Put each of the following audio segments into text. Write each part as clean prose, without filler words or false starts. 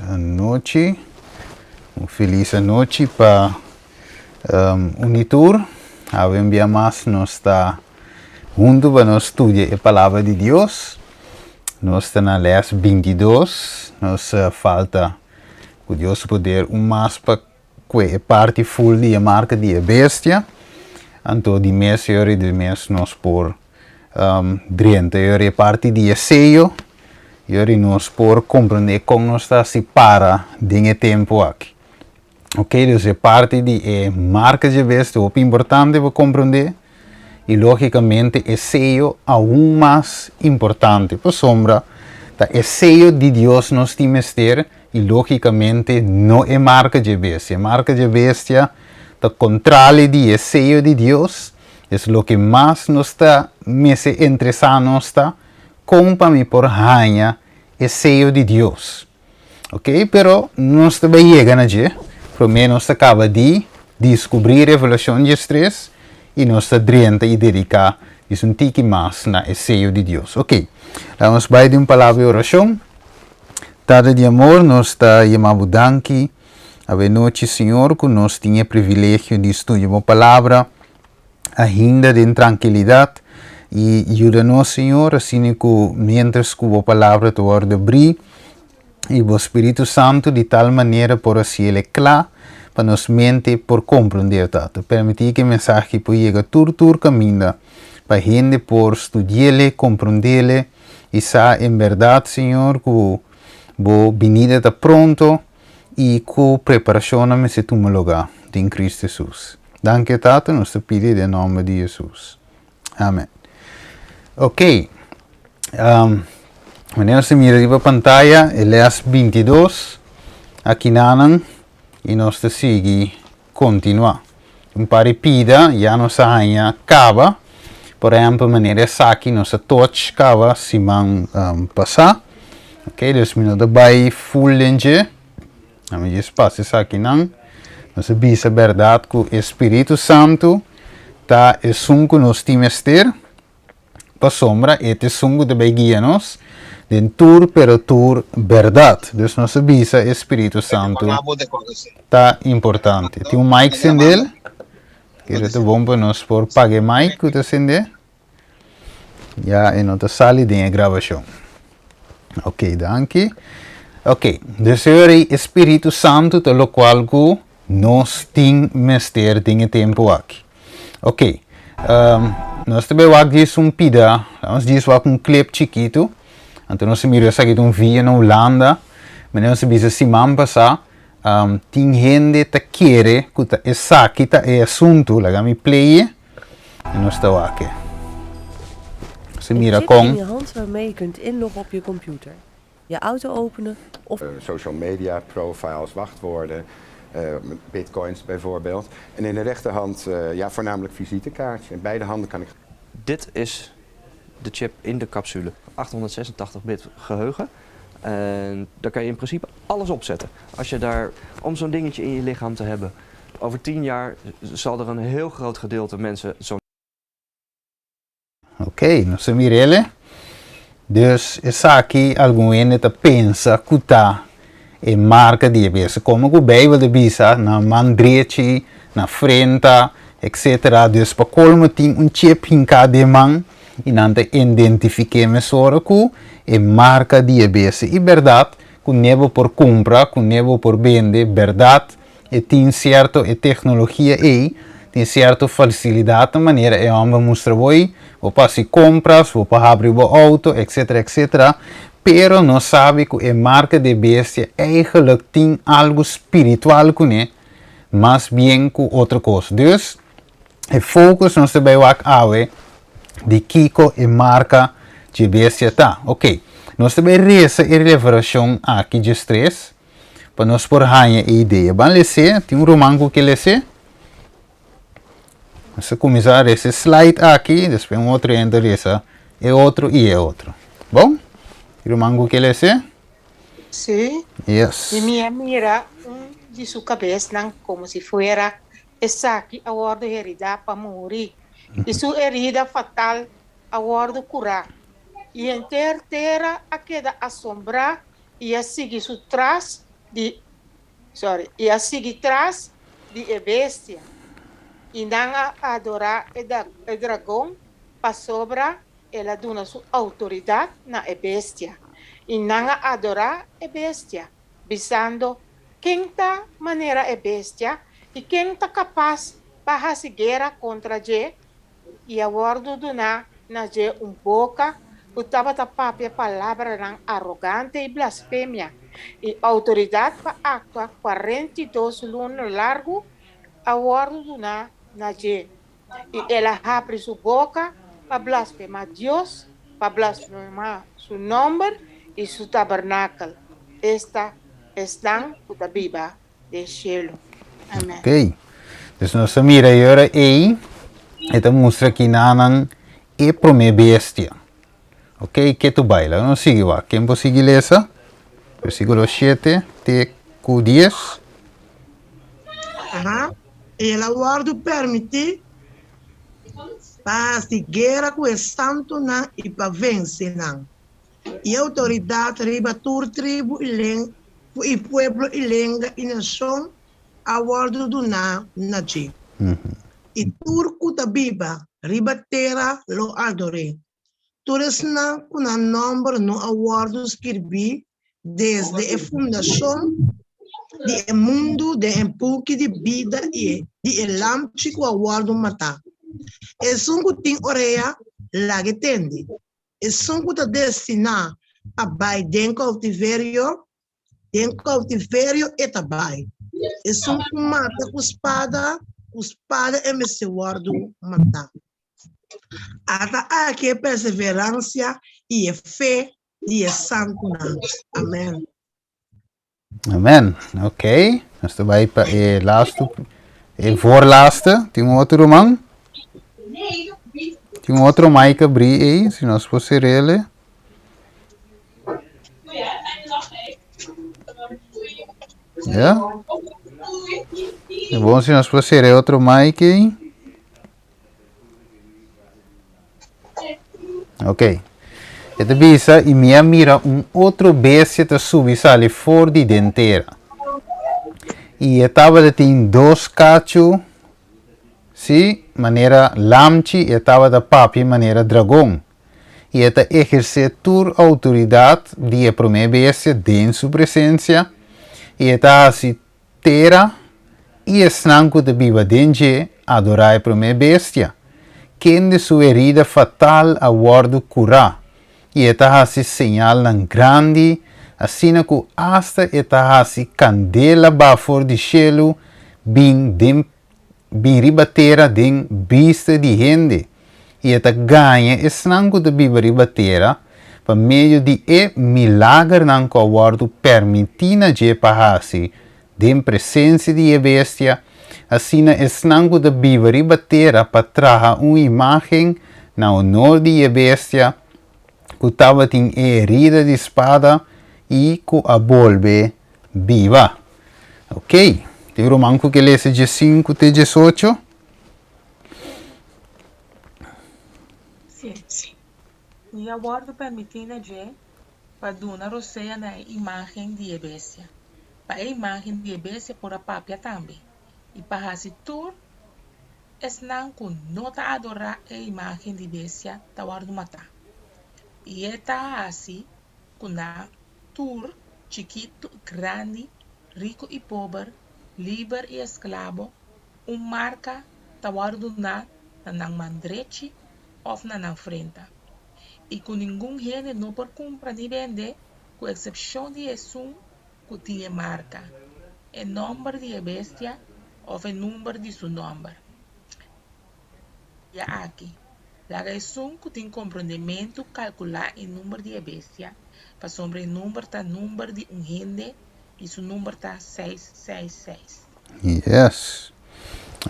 Anochi. Un felis anochi pa un i tur. Awe un bia mas nos ta huntu pa nos studia e Palabra di Dios. Nos ta na les 22. Nos falta ku Dios su poder un mas pa kue e parti full di e marka di e bestia. Anto di mes yori di mes nos por drenta yori e parti di e seyo. Yori nos por komprende kon nos ta hasi para den e tempu aki. Ok, dus e parti di e marka dje bestia hopi importante pa komprende i logikamente e seyo aun mas importante pasobra ta e seyo di Dios nos tin mester i logikamente no e marka dje bestia. E marka dje bestia ta kontrali di e seyo di Dios, dus loke mas nos ta mester interesá nos ta kon pa mi por haña e seyo di Dios. Ok, pero nos ta bai yega na dje. Promé nos ta kaba di diskubrí Revelashon 13 i nos ta drenta i dediká djis un tiki mas na e seyo di Dios. Ok, laga nos bai den un palabra di orashon. Tata di amor, nos ta yama bo danki awe nochi, Señor, ku nos tin e privilegio di studia bo palabra ainda den trankilidat. I yuda nos, Señor, asina ku miéntras ku bo palabra ta wòrdu abrí i bo Spiritu Santu di tal manera por hasiel e kla pa nos mente por komprondé, Tata. Permití ku e mensahe por yega tur tur kaminda pa hende por studi'el, komprond'el i sa en bèrdat, Señor, ku bo binida ta pronto i ku preparashonnan mester tuma lugá den Kristu Hesus. Danki, Tata, nos ta pidi den nòmber di Hesus. Amen. Ok. Wanneer nos ta mira riba pantaya, e les 22, akinanan, i nos ta sigui kontinuá. Un par di pida ya nos a haña kaba. Por ehèmpel, manera esaki nos a toch kaba siman pasá. Ok, dus mi no ta bai full den dje. Ami djis pasa esakinan. Nos a bisa bèrdat ku e Spiritu Santu ta esun ku nos tin mester, pasobra e ta esun ku ta bai guia nos den tur pero tur bèrdat. Dus nos a bisa e Spiritu Santu ta importante. Tin un mic sendel? Kere ta bon pa nos por paga e mic ku ta sende. Ya e no ta sali den e grabashon. Ok, danki. Ok, dus e Spiritu Santu ta lokual ku nos tin mester den e tempu aki. Ok, nos ta bai wak djis un pida, nos djis wak un clip chikitu. Anto nos a mira esaki ta un video na Hulanda, manera nos a bisa siman pasá, tin hende ta kere ku ta esaki ta e asuntu, laga mi play e. I nos ta wak e. Si mira Een chip kon. in je hand waarmee je kunt inloggen op je computer, je auto openen of. Social media profiles, wachtwoorden, bitcoins bijvoorbeeld. En in de rechterhand, ja, voornamelijk visitekaartje. In beide handen kan ik. Dit is de chip in de capsule. 886 bit geheugen. En daar kan je in principe alles op zetten. Als je daar, om zo'n dingetje in je lichaam te hebben. Over 10 jaar zal er een heel groot gedeelte mensen zo'n. Ok, nos a mir'el. Dus esaki algun hende ta pensa ku ta e marka di e bestia. Komo ku Beibel ta bisa na man drechi, na frenta, etcetera. Dus pa kolmo tin un chip hinká den man i nan ta identifik'é mesora ku e marka di e bestia. I bèrdat ku ne bo por kumpra, ku ne bo por bende, bèrdat E tin sierto e teknologia ei tin sierto fasilidatnan manera e hòmber mustra bo ei, bo por hasi kompras, bo por habri bo outo, etcetera, etcetera, pero nos sabi ku e marka di e bestia eigenlik tin algu spiritual kuné mas bien ku otro kos. Dus, e focus nos ta bai wak awe di kiko e marka dje bestia ta. Oké, nos ta bai resa e revelashon aki djes tres. Pa nos por haña e idea. Ban les'é. Tin un ruman ku ke les'é? Nos a kuminsá resa e slide aki, despues un otro hende resa e otro i e otro. Bon? Tin ruman ku ke les'é? Sí. Yes. I mi a mira un di su kabesnan komo si fuera esaki a wòrdu heridá pa muri, i su herida fatal a wòrdu kurá, i henter tera a keda asombrá i a sigui su tras. di sorry, i a sigui tras di e bestia, i nan a adorá e e dragon pasobra el a duna su outoridat na e bestia, i nan a adorá e bestia, bisando, Ken ta manera e bestia, i ken ta kapas pa hasi guera kontra dje? I a wòrdu duná na dje un boka ku tabata papia palabranan arogante i blasfemia, i outoridat pa aktua 42 luna largu a wòrdu duná na dje. I el a habri su boka pa blasfemá Dios, pa blasfemá su nòmber i su tabernakel, esta, esnan ku ta biba den shelu. Amen. Ok. Dus nos ta mira e ora ei, e ta mustra kinanan e promé bestia. Ok, ke tu bai? Laga nos sigui wak. Ken por sigui lesa? Versíkulo shete te ku dies. Aha. El a wòrdu pèrmití pa hasi guera ku e santunan i pa vense nan. I outoridat riba tur tribu i len i pueblo i lenga i nashon a wòrdu duná na dje. I tur ku ta biba riba tera lo ador'é, tur esnan ku nan nòmber no a wòrdu skirbí desde e fundashon di e mundu den e buki di bida i di e Lamchi ku a wòrdu matá. Esun ku tin orea, lag'e tende. Esun ku ta destiná pa bai den koutiverio, den koutiverio e ta bai. Esun ku mata ku spada, ku spada e mester wòrdu matá. Ata aki e perseveransia i e fe di e santunan. Amèn. Amen. Ok. Nos ta bai pa e laatste, e voorlaatste. Tin un otro man? Tin un otro mic abrí ei, si nos por cerrele. Ja? É bom si nos por cerre otro mic ei. Ok. E ta bisa, i mi a mira un otro bestia ta subi sali for di den tera. I e tabata tin dos kachu, sí, manera lamchi, i e tabata papia manera dragon. I e ta ehersé tur outoridat di e promé bestia den su presensia, i e ta hasi Tera i esnan ku ta biba den dje adorá e promé bestia, kende su herida fatal a wòrdu kurá, i e ta hasi señalnan grandi, asina ku asta e ta hasi kandela ba for di shelu bin den bin riba tera den bista di hende, i e ta gaña esnan ku ta biba riba tera pa medio di e milagernan ku a wòrdu permití na dje pa hasi den presensia di e bestia, asina esnan ku ta biba riba tera pa traha un imágen na onor di e bestia ku tabatin e herida di spada i ku a bolbe biba. Ok, tin ruman ku ke lesa diesinku te diesocho? Sí. I a wòrdu pèrmití na dje pa duna rosea na e imágen di e bestia, pa e imágen di e bestia por a papia tambe, i pa hasi tur esnan ku no ta adorá e imágen di bestia ta wòrdu matá. I e ta hasi ku nan tur, chikitu i grandi, riku i pober, liber i esklabo, un marka ta wòrdu duná na nan man drechi òf na nan frenta, i ku ningun hende no por kumpra ni bende ku eksepshon di esun ku tin e marka, e nòmber di e bestia òf e number di su nòmber. Dia aki, laga esun ku tin komprondementu kalkulá e number di e bestia, pasobra e number ta number di un hende i su number ta seis seis seis. Yes.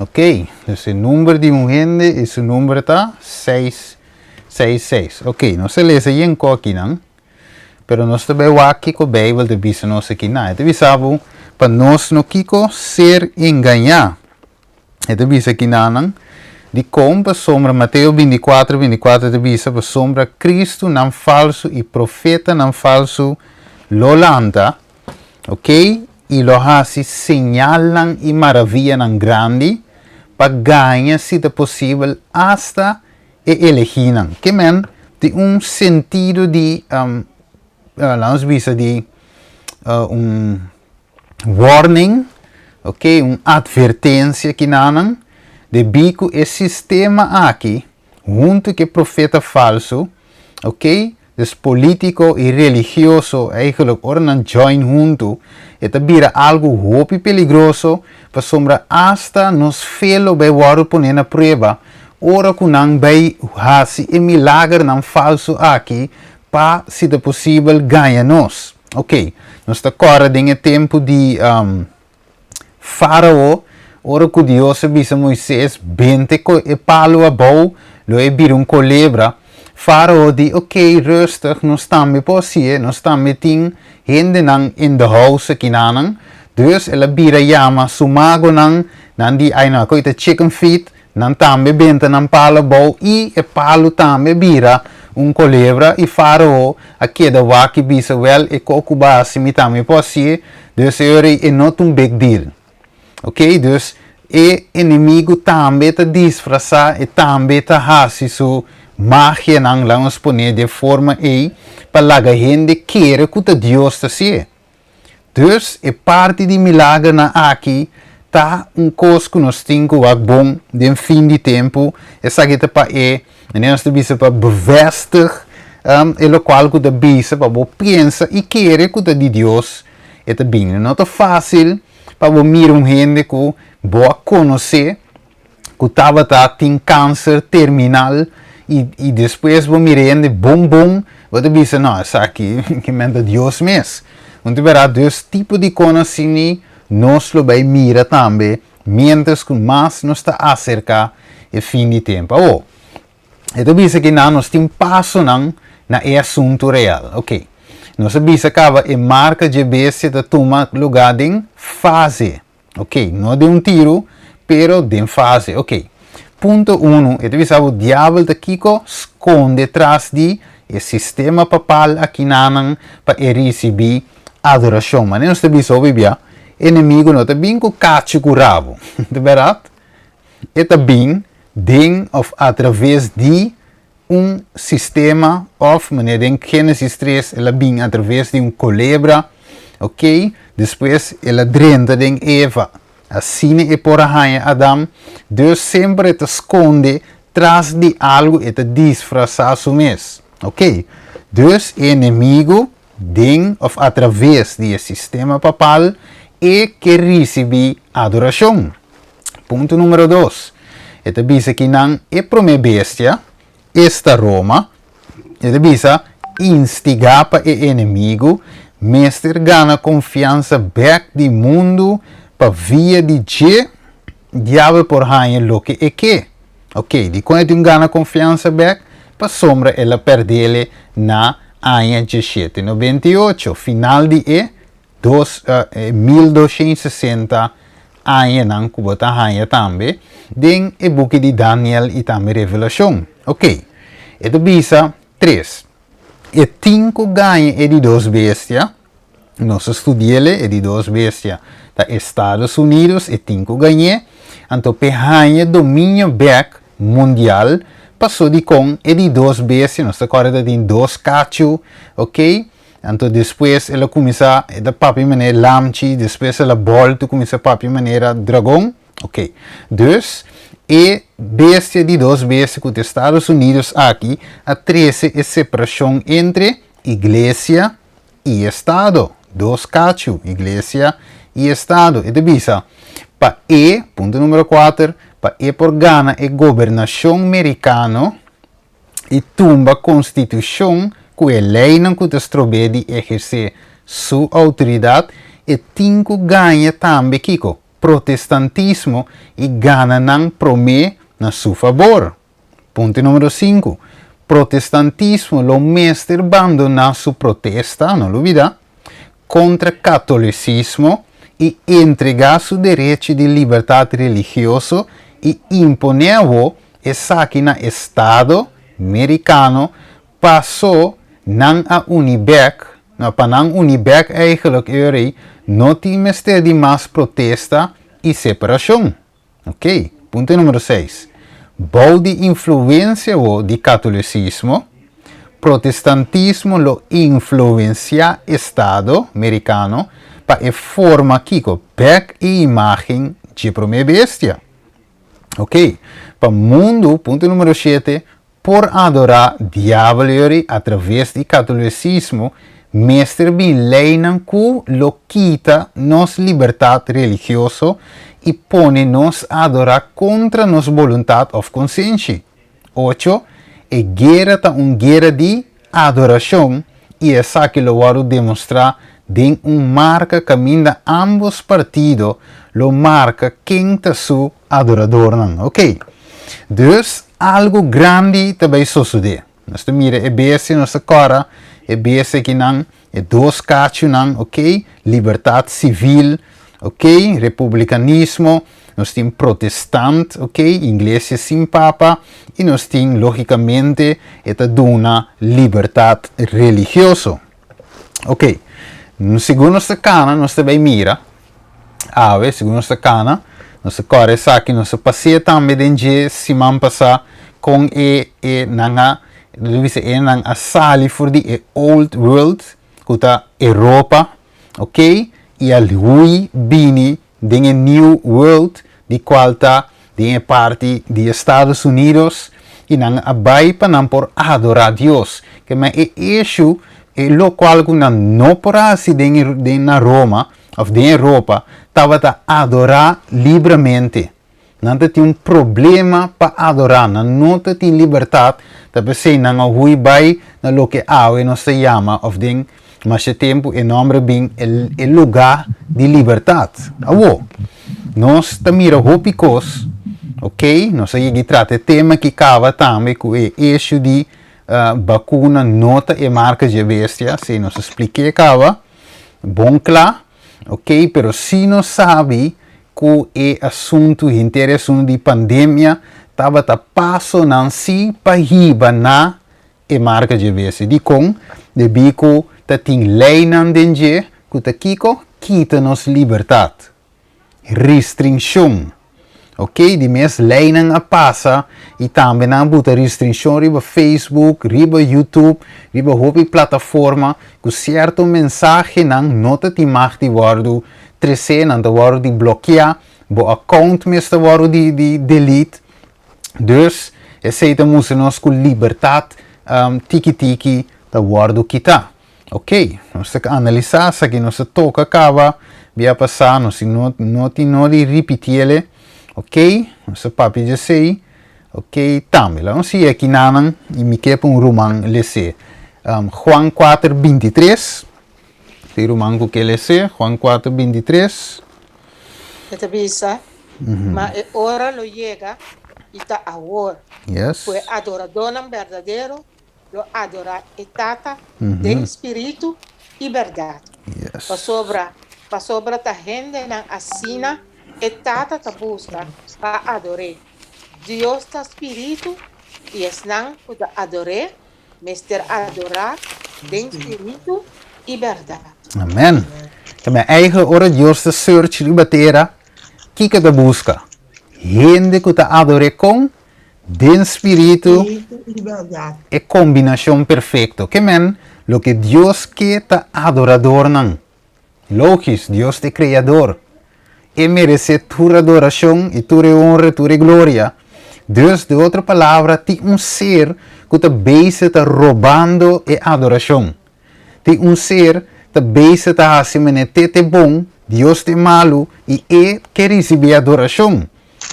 Ok, dus e number di un hende i su number ta seis seis seis. Ok, nos a lesa yen kokinan, pero nos ta bai wak kiko Beibel ta bisa nos akinan. E ta bisa bo pa nos no kiko ser engañá. E ta bisa kinanan, Dikon pasobra Mateo 24, 24 ta bisa pasobra Kristunan falsu i profetanan falsu lo lanta, ok? I lo hasi señalnan i maravianan grandi pa gaña, si ta posibel, asta e elegínan. Ke men tin un sentido di, laat nos bisa di un warning, ok, un advertencia kinanan, debí ku e sistema aki, huntu ku e profeta falsu, ok, dus polítiko i religioso, eigenlijk ora nan join huntu, e ta bira algu hopi peligroso, pasobra asta nos fe lo bai wòrdu pone na prueba ora ku nan bai hasi e milagernan falsu aki pa, si ta posibel, gaña nos. Ok, nos ta kòrda den e tempu di Fárao, ora ku Dios a bisa Moises, Bente e palu abou, lo e bira un kolebra. Fárao di, Ok, rustig, nos tambe por hasié, nos tambe tin hendenan in the house akinanan. Dus el a bira yama su magonan, nan di, Ai no, akoi ta chicken feet, Nan tambe benta nan palu abou i e palu tambe bira un kolebra i Fárao a keda wak i bisa, Wèl, e kos ku bo a hasi mi tambe por hasié, dus e ora ei e no ta un big deal. Oké, dus e enemigu tambe ta disfrasá, e tambe ta hasi su magianan, laga nos pon'é di e forma ei, pa laga hende kere ku ta Dios ta hasié. Dus e parti di milagernan aki ta un kos ku nos tin ku wak bon den fin di tempu. Esaki ta pa e, manera nos ta bisa, pa bevestig e lokual ku ta bisa pa bo pensa i kere ku ta di Dios e ta bini. No ta fásil pa bo mira un hende ku bo a konosé ku tabata tin kanser terminal i i despues bo mira hende bon bon bo ta bisa no esaki ke men ta Dios mes. Un ta bera dus tipo di kon asini nos lo bai mira tambe mientras ku mas nos ta aserka e fin di tempu. Awor e ta bisa ki nan nos tin pasonan na e asuntu real. Ok nos a bisa kaba e marka dje bestia ta tuma luga den fase. Ok, no den un tiru, pero den fase. Ok. Punto unu, e ta bisa bo diabel ta kiko skonde tras di e sistema papal akinanan pa e risibí adorashon. Manera nos ta bisa hopi bia, enemigu no ta bin ku kachi ku rabo. Ta bèrdat? E ta bin den òf atraves di un sistema of manera den Genesis 3 el a bin atraves di un kolebra, ok, despues el a drenta den Eva, asina e por a haña Adam, dus semper e ta skonde tras di algu, e ta disfrasá su mes, ok, dus e enemigu den of atraves di e sistema papal e ke risibí adorashon. Punto numero dos, e ta bisa ki nan e promé bestia, esta Roma, e ta bisa instigá pa e enemigu, mester gana konfiansa bèk di mundu pa via di dje diabel por haña loke e ke. Ok, dikon e tin gana konfiansa bèk? Pasobra el a pèrdele na aña diesshete nobenta i ocho, final di e dos 1260 añanan ku bo ta haña tambe den e buki di Daniel i tambe Revelashon. Ok, e ta bisa tres. E tin ku gaña e di dos bestia, nos a studi'el, e di dos bestia ta Estados Unidos, e tin ku gañ'é, anto p'e haña dominio bèk mundial, pasó dikon e di dos bestia, nos ta kòrda ta tin dos kachu, ok, Anto despues el a kuminsá, e ta papia manera lamchi, despues el a bòltu kuminsá papia manera dragon. Ok. Dus, e bestia di dos bestia ku ta Estados Unidos aki a trese e separashon entre iglesia i estado. Dos kachu, iglesia i estado. E ta bisa, pa e, punto numero kuater, pa e por gana e gobernashon merikano, i tumba konstitushon ku e leinan ku ta strob'é di ehersé su outoridat, e tin ku gaña tambe kiko? Protestantismo i gana nan promé na su fabor. Punto numero sinku, Protestantismo lo mester bandoná su protesta, no lubidá, kontra katolisismo i entregá su derechi di libertat religioso i imponé awó esaki na estado merikano paso nan a uni bèk. No, pa nan uni bek eigenlijk e no tin mester di mas protesta i separashon. Ok, punto number 6. Bou di influensia di katolisismo, protestantismo lo influensiá Estado merikano pa e forma kiko bek e imágen di promé bestia. Ok, pa mundu, punto number 7, por adorá diabel a traves di katolisismo, mester bin leinan ku lo kita nos libertat religioso i pone nos adorá kontra nos boluntat òf konsenshi. 8. E guera ta un guera di adorashon i esaki lo wòrdu demostrá den un marka kaminda ambos partido lo marka ken ta su adoradornan. Ok. Dus algu grandi ta bai sosodé. Nos ta mira e bestia, nos ta kòrda e bestia akinan, e dos kachunan, ok, libertat sivil, ok, republikanismo, nos tin protestant, ok, iglesia sin papa, i nos tin lógikamente e ta duna libertat religioso. Ok, segun nos ta kana, nos ta bai mira, awe, segun nos ta kana, nos ta kòrda esaki, nos a pas'é tambe den dje siman pasá kon e e nan a, lo bisa e nan a sali for di e old world ku ta Europa, ok, i a hui bini den e new world di kual ta den e parti di Estados Unidos i nan a bai pa nan por adorá Dios. Ke men e issue e lokual ku nan no por hasi den den na Roma òf den Europa tabata adorá libremente. Nan ta tin un problema pa adorá, nan no ta tin libertat, ta p'esei nan a hui bai na loke awe nos ta yama òf den masha tempu e nòmber a bin e lugá di libertat. Awor, nos ta mira hopi kos, ok, nos a yega di trata e tema ki kaba tambe ku e issue di bakuna no ta e marka dje bestia, si nos a splik'é kaba bon kla, ok, pero si nos sabi ku e asuntu, henter e asuntu di pandemia tabata pasonan si pa hiba na e marka dje bestia. Dikon? Debí ku ta tin leinan den dje ku ta kiko? Kita nos libertat. Restringshon. Ok, di mes leinan a pasa i tambe nan a buta restringshon riba Facebook, riba YouTube, riba hopi plataforma ku sierto mensahenan no ta tin mag di wòrdu Tresé nan ta wòrdu di blokiá, bo account mes ta wòrdu di di delete. Dus esei ta mustra nos ku libertat tiki tiki ta wòrdu kitá. Ok, nos ta analisá esaki, nos ta toka kaba bia pasá, nos tin no no tin no di ripitiele. Ok, nos ta papia di esei. Ok, tambe laga nos sigui aki nanan i mi ke pa un ruman les'é. Juan kuater bintitres. Tin ruman ku ke les'é, Juan kuater bintitres. E ta bisa, Ma e ora lo yega, i ta awor, ku e adoradónan berdadero lo adorá e Tata den spiritu i bèrdat, pasobra pasobra ta hendenan asina e Tata ta buska pa ador'é. Dios ta spiritu, i esnan ku ta ador'é Mester adorá den spiritu i bèrdat. Amen. Ta mi eigen ora Dios ta search riba tera, kiko ta buska? Hende ku ta ador'é kon? Den spiritu e kombinashon perfekto. Ke men, loke Dios ke ta adoradornan. Logis, Dios ta e Kreador. E meresé tur adorashon i tur e honra, tur e gloria. Dus, den otro palabra, tin un ser ku ta bezig ta robando e adorashon. Tin un ser ta bezig ta hasi manera te ta e bon, Dios ta e malu, i e ke risibí adorashon.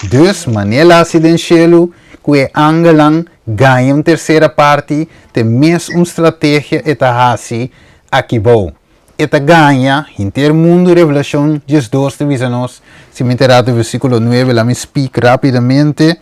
Dus, manera el a hasi den shelu ku e angelnan gaña un tersera parti, ta e mes un strategia e ta hasi akibou. E ta gaña henter mundu Revelacion 12 ta bisa nos, si mi ta rato versiculo 9, la mi speak rapidamente,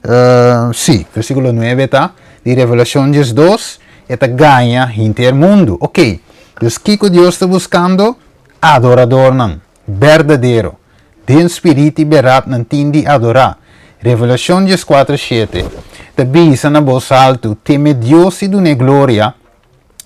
uh, si, versiculo 9 ta di Revelacion 12, e ta gaña henter mundu. Ok, dus kiko Dios ta buscando? Adoradornan berdadero, den spirit i berat nan tin di adorá. Revelacion 14, 7 ta bisa na bos altu, teme Dios i dun'é gloria.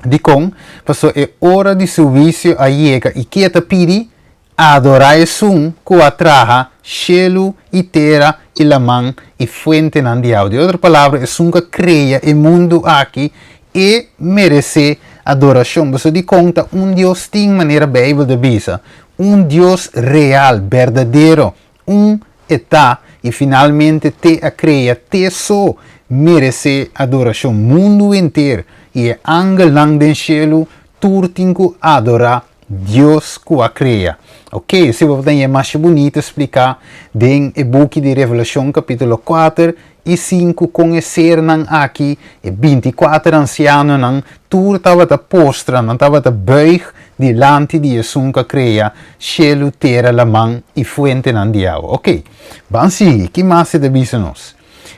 Dikon? Pasobra e ora di su huisio a yega i ke ta pidi? Adorá esun ku a traha shelu i tera i laman i fuentenan di awa. Di otro palabra, esun ku a krea e mundu aki, e meresé adorashon. Pasobra dikon ta un Dios tin, manera Beibel ta bisa, un Dios real, berdadero, un e ta i finalmente te a krea te so meresé adorashon. Mundu henter i e angelnan den shelu tur tin ku adorá Dios ku a krea. Ok, si bo ta ñe masha bunito spliká den e buki di Revelashon kapítulo kuater i sinku kon e sernan aki, e bintikuater ansianonan, tur tabata postra, nan tabata buig dilanti di esun ku a krea shelu, tera, laman i fuentenan di awa. Ok, ban sigui, ki mas e ta bisa nos?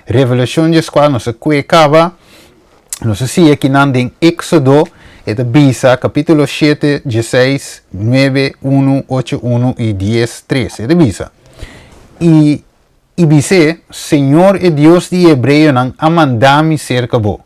Revelashon dieskuater, nos a kue kaba. Nos a siña kinan den Éxodo, e ta bisa, capítulo shete, dieseis, nuebe, unu, ocho, unu i dies, tres. E ta bisa, I, i bis'é, Señor e Dios di e hebreonan a manda mi serka bo.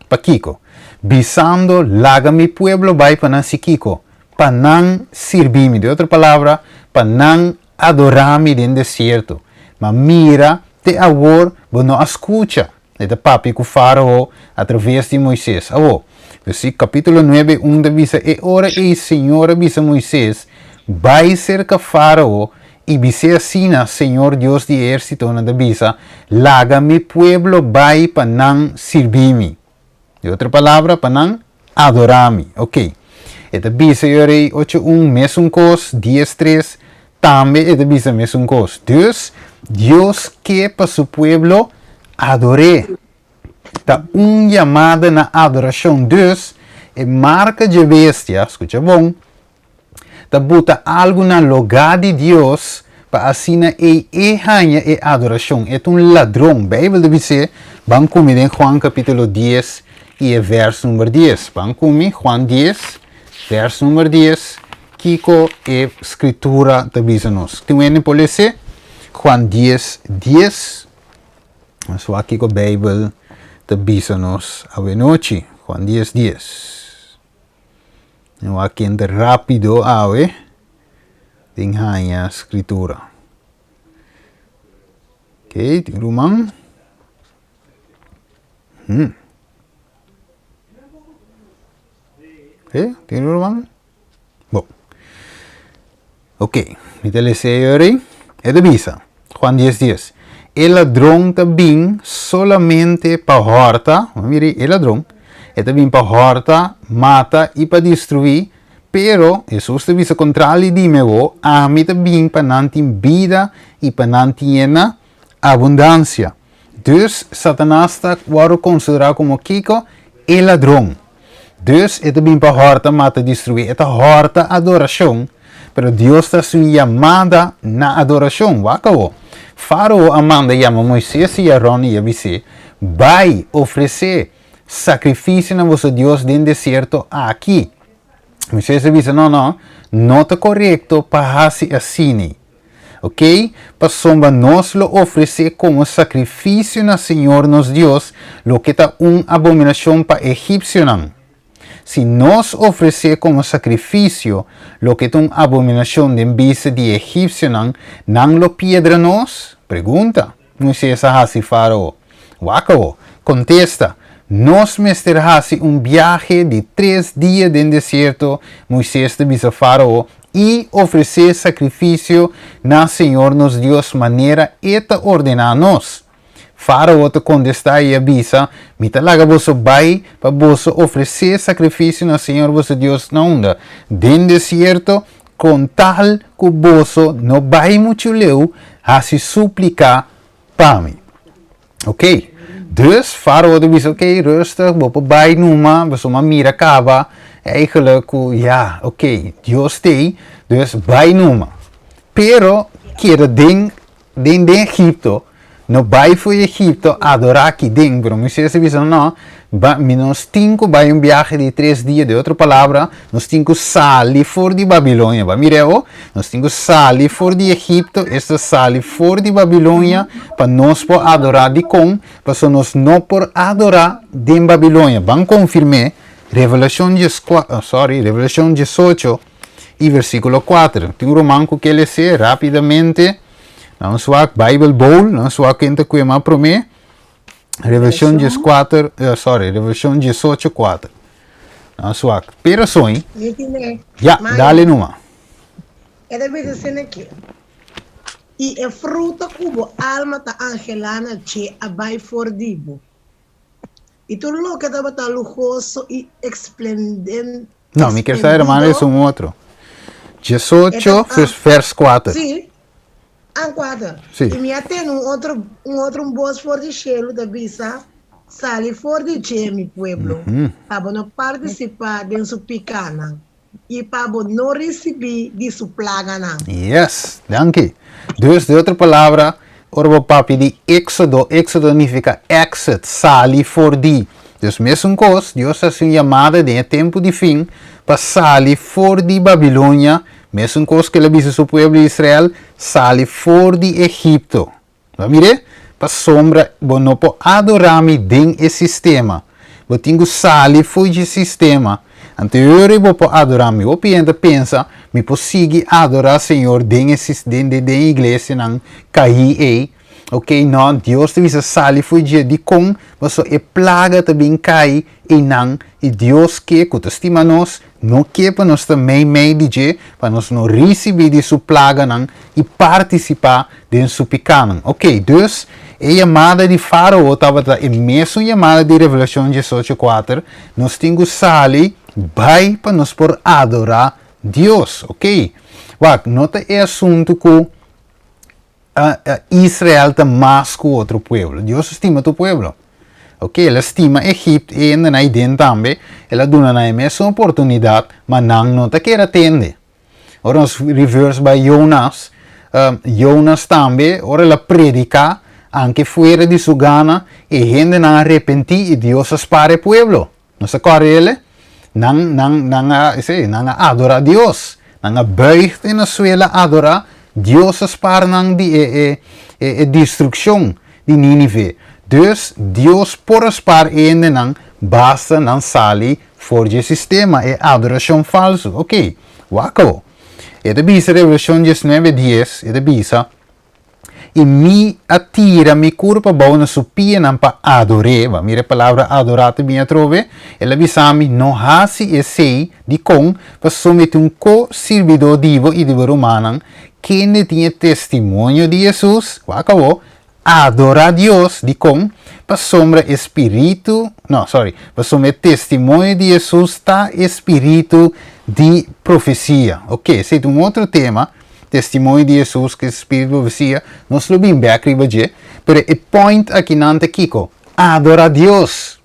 Pakiko? Bisando, Laga mi pueblo bai pa nan si kiko? Pa nan sirbi mi. Den otro palabra, pa nan adorá mi den desierto. Ma mira, te awor bo no a skucha. E ta papia ku Fárao atraves di Moises. Awor, versíkulo kapítulo nuebe un ta bisa, E ora ei Señor a bisa Moises, Bai serka Fárao i bis'é asina, Señor Dios di ehérsitonan ta bisa, Laga mi pueblo bai pa nan sirbi mi. Di otro palabra, pa nan adorá mi. Oké. E ta bisa e ora ei ocho un mesun kos, dies tres tambe e ta bisa mesun kos. Dus, Dios ke pa su pueblo ador'é. Ta un yamada na adorashon. Dus, e marka dje bestia, skucha bon, ta buta algu na logá di Dios pa asina ei e haña e adorashon. E ta un ladron. Beibel ta bis'é, Ban ku mi den Juan kapítulo dies i e vèrs number dies. Ban ku mi, Juan dies, vèrs number dies, kiko e Skritura ta bisa nos. Tin un hende por les'é? Juan dies, dies. Nos wak kiko Beibel ta bisa nos awenochi. Juan dies, dies. Mi wak kende rápido awe den haña skritura. Ok, tin ruman. Hmm. Ok, tin ruman. Bon. Ok, mi ta lesa e ora. E ta bisa, Juan 10, 10. E ladron ta bin solamente pa hòrta, mira e ladron, e ta bin pa hòrta, mata i pa destruí, pero Hesus ta bisa kontrali di mi awor, ami ta bin pa nan tin bida i pa nan tin e na abundansia. Dus Satanas ta wòrdu konsiderá komo kiko? E ladron. Dus e ta bin pa hòrta, mata, destruí. E ta hòrta adorashon, pero Dios ta hasi un yamada na adorashon. Wak awor. Fárao a manda yama Moises i Aron i a bis'é, Bai, ofresé sakrifisio na boso Dios den desierto aki. Moises a bisa, No, no, no ta korekto pa hasi asini. Ok, pasobra nos lo ofresé komo sakrifisio na Señor nos Dios loke ta un abominashon pa egipsionan. Si nos ofresé komo sakrifisio loke ta un abominashon den bista di e egipsionan, nan lo piedra nos? Pregunta, Moises a hasi Fárao. Wak awor, kontesta, Nos mester hasi un biahe di tres dia den desierto, Moises ta bisa Fárao, i ofresé sakrifisio na señor nos Dios manera e ta ordená nos. Fárao ta kontestá i a bisa, Mi ta laga boso bai pa boso ofresé sakrifisio na señor boso Dios na unda? Den desierto, kon tal ku boso no bai muchu leu hasi súplika pa mi. Ok, dus Fárao ta bisa, ok, rustig, bo por bai numa, pasobra mi a mira kaba eigenlijk ku ya, ok, Dios t'ei, dus bai numa. Pero keda den den den Egipto, no bai for Egipto adorá aki den, pero Moisés a bisa, no, ba mi nos tin ku bai un biahe di tres dia, den otro palabra, nos tin ku sali for di Babilonia. Bo a mira awor? Nos tin ku sali for di Egipto, esta sali for di Babilonia, pa nos por adorá. Dikon? Pasobra nos no por adorá den Babilonia. Ban konfirm'é. Revelashon 14, sorry, Revelashon 18 i versíkulo 4. Tin un ruman ku ke les'é rápidamente. Nan swak Bible Bowl, nan swak ken ta kue mas promé. Revelashon 14, sorry, Revelashon 18, 4. Nan swak. Pero soy. Ya, dale numa. E ta bisa asina aki, I e fruta ku bo alma ta anhelá na dje a bai for di bo. I tur loke tabata luhoso i esplendendo. No, mi kier sa hermano es un otro. 18, vers 4. Sí, an 4. Sí. I mi a tende un otro, un otro un bos for di shelu ta bisa, Sali for di dje, mi pueblo, pa bo no partisipá den su pikánan. I pa bo no risibí di su plaganan. Yes, danki. Dus, di otro palabra, ora bo papia di éxodo, éxodo nifica exit, sali for di. Dus mesun kos, Dios a hasi un yamada den e tempu di fin pa sali for di Babilonia, mesun kos ku el a bisa su pueblo di Israel, sali for di Egipto. Bo a mir'é? Pasobra bo no por adorá mi den e sistema. Bo tin ku sali fo'i dje sistema. Anto e ora ei bo por adorá mi. Hopi hende ta pensa, Mi por sigui adorá Señor den e den den e iglesianan kaí ei. Oké, nò, Dios ta bisa sali fo'i dje. Dikon? Pasobra e plaga ta bin kai einan i Dios ke ku ta stima nos No ke pa nos ta meimei di dje, pa nos no risibí di su plaganan i partisipá den su pikánan. Oké, dus, e yamada di Fárao tabata e mesun yamada di Revelashon 18, 4, nos tin ku sali bai pa nos por adorá Dios. Oké, wak, no ta e asuntu ku Israel ta mas ku otro pueblo. Dios a stima tur pueblo. Ok, el a stima Egipto i hende nan aiden tambe. El a duna nan e mesun oportunidat, ma nan no ta kere atende. Ora nos reverse bai Jonas, Jonas tambe, ora el a prediká, anke fuera di su gana, e hendenan a repentí i Dios a spara e pueblo. Nos a kòrda el? Nan, nan, nan a, esei, nan a adorá Dios. Nan a buig den e suela adorá Dios a spar nan di e, e, e, e destrukshon di Nínive. Dus, Dios por a spar e hendenan basta nan sali for dje sistema, e adorashon falsu. Oké, wak awo. E ta bisa Revelashon 19, 10, e ta bisa, I mi a tira mi kurpa bou na su pianan pa ador'é. Bo a mira e palabra adorá ta bin atrobe? El a bisa mi, No hasi esei. Dikon? Pasobra mi tin un ko-sirbidó di bo i di bo rumannan, kende tin e testimonio di Hesus. Wak awor, adorá Dios. Dikon? Pasobra e spiritu, no, sorry, pasobra e testimonio di Hesus ta e spiritu di profesia. Oke, esei ta un otro tema. Testimonio di Hesus ku e spiritu di profesia, nos lo bin bek riba dje, pero e point akinan ta kiko? Adora Dios!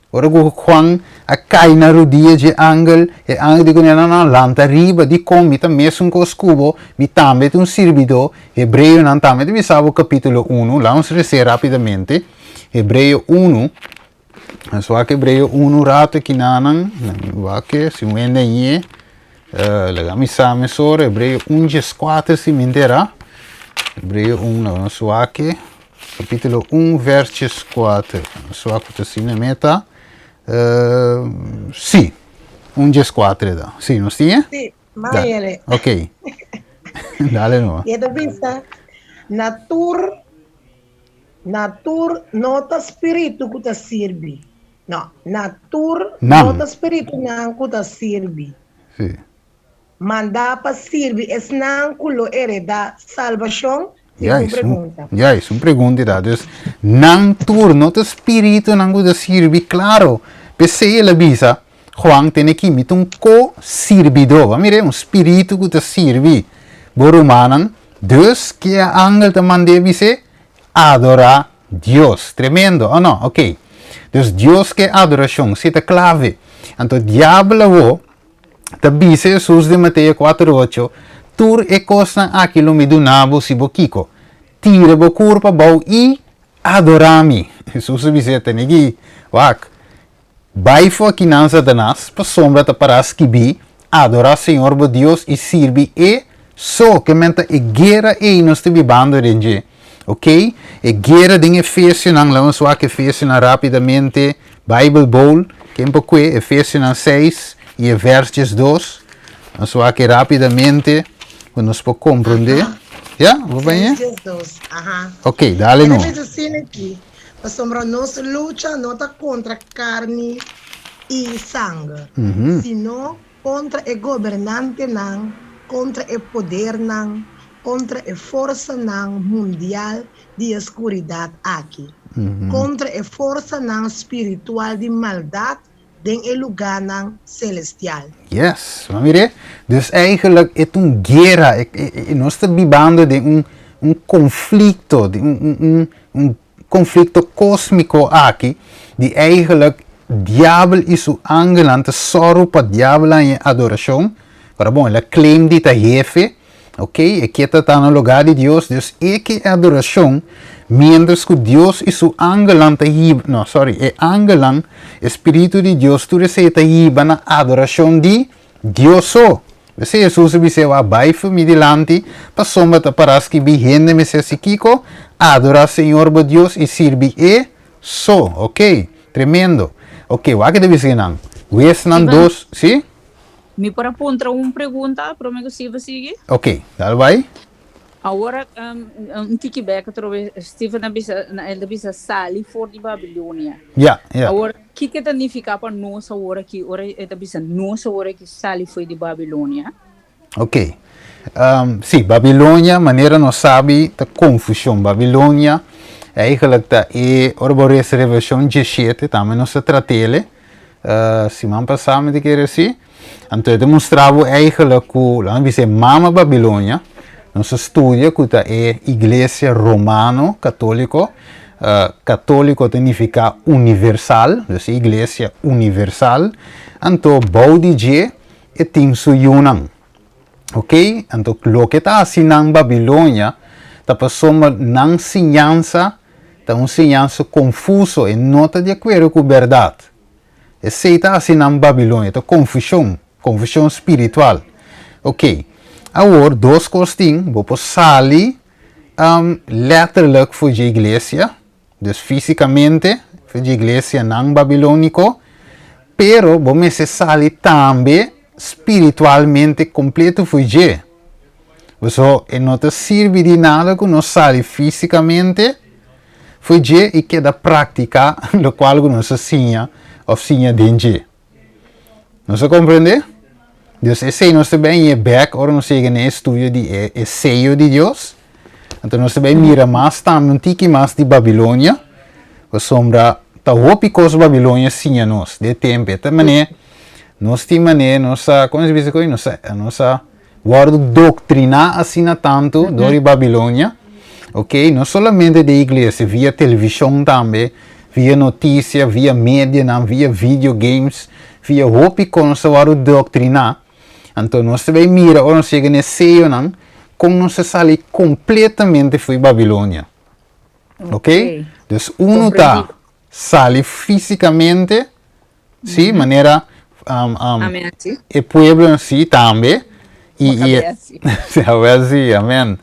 Ora ku Juan a kai na rudia dje angel, e angel di kuné, No, no, lanta riba, dikon mi ta mesun kos ku bo, mi tambe ta un sirbidó. Hebreonan tambe ta bisa bo kapítulo unu, laga nos resé rápidamente, Hebreo unu, Nos wak Hebreo unu rato kinanan, wak si un hende añe, laga mi sa mesora, Hebreo un 14 si mi entera, Hebreo un, laga nos wak, capítulo un vers 14, nos wak ku ta asina meta, si, un 14 ta, si, nos tin e? Si, Mayele. Ok, dale no. E ta bisa, na tur Na tur no ta spiritu ku ta sirbi. No, na tur no ta spiritunan ku ta sirbi. Sí. Mandá pa sirbi esnan ku lo heredá salbashon? Ya, un pregunta. Ya, es un pregunta da. Dus, nan tur no ta spiritunan ku ta sirbi, klaro. P'esei el a bisa, Juan tene ki mi ta un ko-sirbidó. Bo a mira, un spiritu ku ta sirbi bo rumannan. Dus, ke e angel ta mand'é bis'é? Adorá Dios. Tremendo, o no? Oké. Dus Dios ke adorashon, si ta klave. Anto diabel awó ta bisa Hesus den Mateo kuater ocho, Tur e kosnan aki lo mi duna bo si bo kiko? Tira bo kurpa abou i adorá mi. Hesus a bis'é, Tene ki, wak, Bai for akinan, Satanas, pasobra ta pará skibí, Adorá Señor bo Dios i sirbi E so. Ke men ta e guera ei nos ta bibando den dje. Ok? E guera den Efesionan, laga nos wak Efesionan rápidamente, Bible Bowl. Ken por kue Efesionan 6 i e vers 12? Nos wak rápidamente ku nos por komprondé. Ja, bo baña? 6:12. Aha. Ok, dale no. E ta bisa asina aki, Pasobra nos lucha no ta kontra karni i sanger, sino kontra e gobernantenan, kontra e podernan, kontra e forsanan mundial di e skuridat aki, kontra e forsanan spiritual di maldat den e lugánan selestial. Yes, bo a mir'é? Dus eigenlijk e ta un guera, nos ta bibando den un un konflikto, den un un un konflikto kósmiko aki, di eigenlijk diabel i su angelnan ta sòru pa diabel haña adorashon, pero bon, el a claim di ta hefe, Ok, e ke ta ta na lugá di Dios, dus e ke e adorashon, miéntras ku Dios i su angelnan ta hiba, no, sorry, e angelnan, e spiritu di Dios, tur esei ta hiba na adorashon di Dios so. P'esei Hesus a bis'é, Wak, bai for mi dilanti, pasobra ta pará skibí, Hende mester hasi kiko? Adorá Señor bo Dios i sirbi e so. Ok, tremendo. Ok, wak e ta bisa kinan. Huesnan dos, si? Mi por a puntra un pregunta prome ku Steven sigui? Ok, dal bai. Awor un tiki bek atrobe Steven a bisa, el a bisa sali for di Babilonia. Ya, ya. Awor, kiko ta nifiká pa nos awor aki ora e ta bisa nos awor aki sali for di Babilonia? Ok. Sí, Babilonia, manera nos sabi, ta konfushon. Babilonia eigenlijk ta e, ora bo resa Revelashon diesshete, tambe nos ta trat'ele. Siman pasá mi ta kere si. Anto e ta mustra bo eigenlijk ku, laga mi bisa e mama Babilonia, nos a studia ku ta e iglesia romano katóliko. Katóliko ta nifiká universal, dus e iglesia universal. Anto bou di dje e tin su yunan. Ok, anto loke ta hasi nan Babilonia ta pasobra nan siñansa ta un siñansa konfuso, e no ta di akuerdo ku bèrdat. Esei ta hasi nan Babilonia, ta konfushon, konfushon spiritual. Ok, awor dos kos tin, bo por sali lèterlik for dje iglesia, dus físikamente for dje iglesianan babilóniko, pero bo mester sali tambe spiritualmente kompleto for dje. Pasobra e no ta sirbi di nada ku nos sali físikamente for dje i keda praktiká lokual ku nos a siña òf siña den dje. Nos a komprendé? Dus esei nos ta bai ñe bèk ora nos yega na e estudio di e e seyo di Dios. Anto nos ta bai mira mas tambe un tiki mas di Babilonia, pasobra ta hopi kos Babilonia siña nos den e tempu. E ta manera nos tin manera nos a, komo se bisa koe? Nos a nos a wòrdu doktriná asina tantu dor di Babilonia, ok, no solamente den iglesia, via televishon tambe, via notisia, via medianan, via video games, via hopi kos nos ta wòrdu doktriná. Anto nos ta bai mira ora nos yega na e seyonan kon nos ta sali kompletamente for di Babilonia. Ok? Dus unu ta sali físikamente. Sí, manera um, um, Amen, sí. e pueblo sí tambe. I, i, Amen, sí. Amen, sí, amen.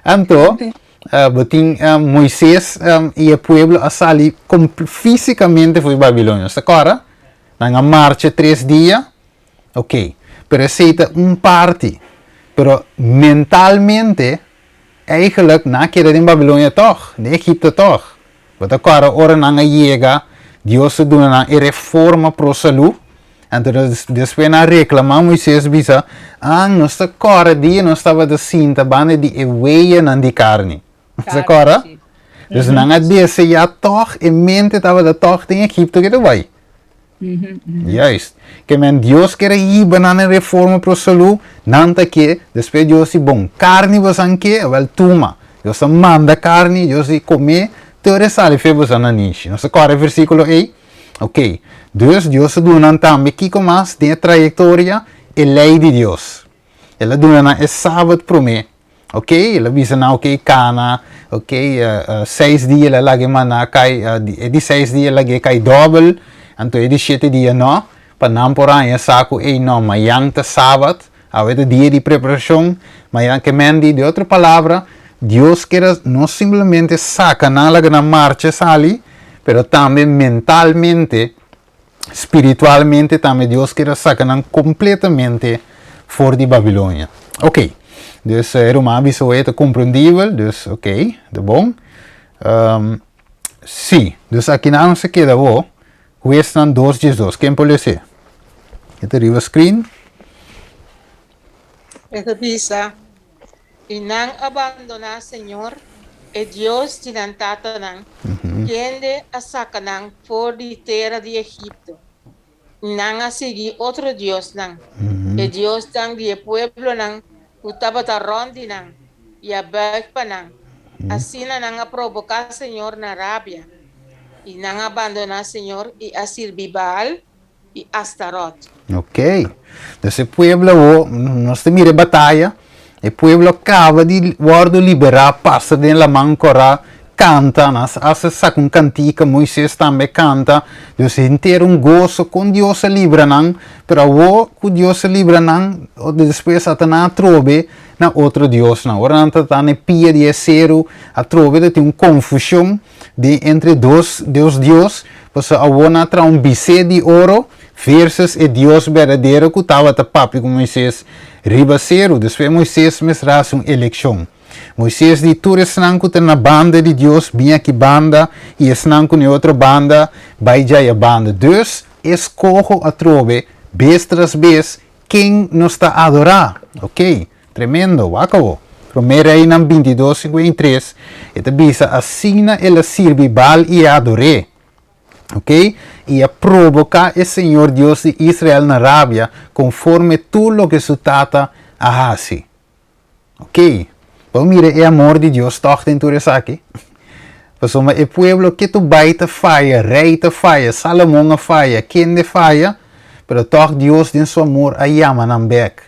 Anto, uh, bo tin uh, Moisés um, i e pueblo a sali físicamente for di Babilonia. Sa kora? Nan a marcha tres dia. Ok. Pero esei ta un parti. Pero mentalmente, eigenlijk, nan a keda den Babilonia tòg, den Egipto tòg. Bo ta kòrda ora nan a yega, Dios a duna nan e reforma pro salú? Anto despues nan a reklamá Moisés bisa, Ah, nos ta kòrda dia nos tabata sinta banda di e weyanan di karni. Bo ta kòrda? Dus nan a deseá tòg, e mente tabata tòg den Egipto ke ta bai. Juist. Ke men Dios ker a hiba nan e reforma pro salú, nan ta ke, despues Dios di, bon, karni bosan ke, awel tuma. Dios a manda karni, Dios di, komé, te ora e sali fe bosan na nishi. Nos ta kòrda e versíkulo ei? Ok. Dus Dios a duna nan tambe kiko mas den e trayektoria? E lei di Dios. El a duna nan e sabat promé. Ok, el a bisa nan, ok, kana, ok, seis dia el a laga e maná kai, e di seis dia el lag'é kai dòbel, anto e di shete dia nò, pa nan por haña sa ku ey nò, mayan ta sabat, awe ta dia di preparashon, mayan ke men di, di otro palabra, Dios kier a no simplemente saka nan laga nan marcha sali, pero tambe mentalmente. Spiritualmente tambe Dios kier a saca nan completamente for di Babilonia. Ok, dus e ruman a bisa hoy e ta comprendibel, dus ok, ta bon. Um, si, dus aki nan nos a keda bo, Huesnan dos diesdos. Ken por lese? E ta riba screen. E ta bisa, I nan a bandoná señor, e Dios di nan tatanan, kende a saka nan for di tera di Egipto. I nan a sigui otro diosnan, e diosnan di e pueblonan ku tabata rònt di nan, i a bùig pa nan. Asina nan a proboká señor na rabia, i nan a bandoná señor i a sirbi Baal i Astarot. Ok. Dus e pueblo awo, nos ta mira e bataya, e pueblo a kaba di wòrdu liberá, pasa den Laman Kòrá, kanta, nan a hasta saka un kantika, Moises tambe a kanta, dus henter un goso kon Dios a libra nan, pero awo ku Dios a libra nan, despues Satanas a trobe na otro diosnan. Ora nan ta ta na e pia di e seru, atrobe ta tin un konfushon di entre dos dos dios, pasobra awor nan a traha un bisé di oro versus e Dios berdadero ku tabata papia ku Moises riba seru. Despues Moises mester hasi un elekshon. Moises di, Tur esnan ku ta na banda di Dios, bin aki banda, i esnan ku na e otro banda, bai djaya banda. Dus, e skoho atrobe, bes tras bes, ken nos ta adorá. Ok, tremendo, wak awo. Promé Reinan bintidos, 53, e ta bisa, Asina el a sirbi Baal i a ador'é. Ok, i a proboká e señor Dios di Israel na rabia, konforme tur loke su tata a hasi. Ok, bo mira e amor di Dios tòg den tur esaki? Pasobra e pueblo ke tu bai ta faya, rei ta faya, Salomon a faya, kende faya, pero tòg Dios den su amor a yama nan bèk.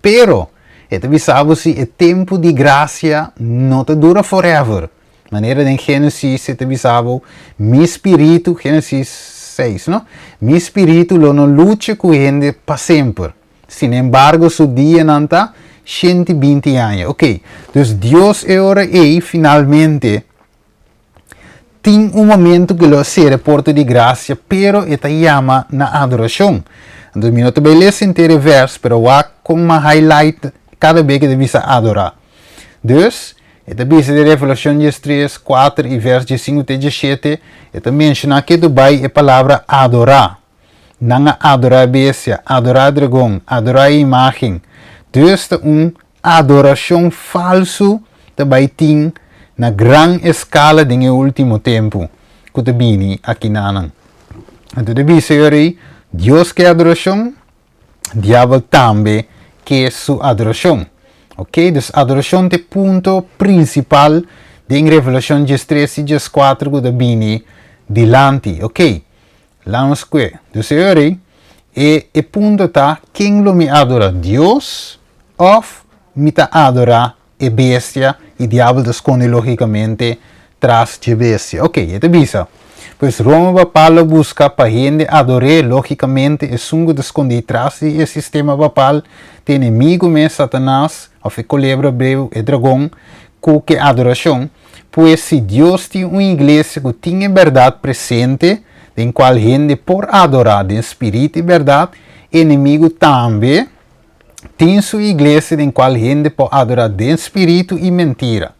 Pero, e ta bisa bo si e tempu di grasia no ta dura forever. Manera den Génesis e ta bisa bo, Mi spiritu, Génesis seis, no? Mi spiritu lo no lucha ku hende pa semper. Sinembargo, su dianan ta 120 aña. Ok, dus Dios e ora ei finalmente tin un momento ku lo a sera e porta di grasia, pero e ta yama na adorashon. Anto mi no ta bai lesa henter e vers, pero wak kon m'a highlight kada be ku e ta bisa adorá. Dus, e ta bisa den Revelashon 13, 4 i vers 15 te 17, e ta menshoná ketu bai e palabra adorá. Nan a adorá e bestia, adorá e dragon, adorá e imágen. Dus ta un adorashon falsu ta bai tin na gran eskala den e último tempu ku ta bini akinanan. Anto ta bisa e ora ei, Dios ke adorashon, diabel tambe ke su adorashon. Ok, dus adorashon ta e punto prinsipal den Revelashon 13 i 14 ku ta bini dilanti. Ok. Lanos kue. Dus e ora ei, e e punto ta, ken lo mi adora, Dios of mi ta adora e bestia? I diabel ta skonde logikamente tras dje bestia. Ok, e ta bisa, Pues Roma papal lo buska pa hende ador'é, logikamente esun ku ta skondí tras di e sistema papal ta enemigu mes, Satanas, of e kolebra breu, e dragon, ku ke adorashon. Pues si Dios tin un iglesia ku tin e bèrdat presente, den kual hende por adorá den spirit i bèrdat, e enemigu tambe tin su iglesia den kual hende por adorá den spiritu i mentira.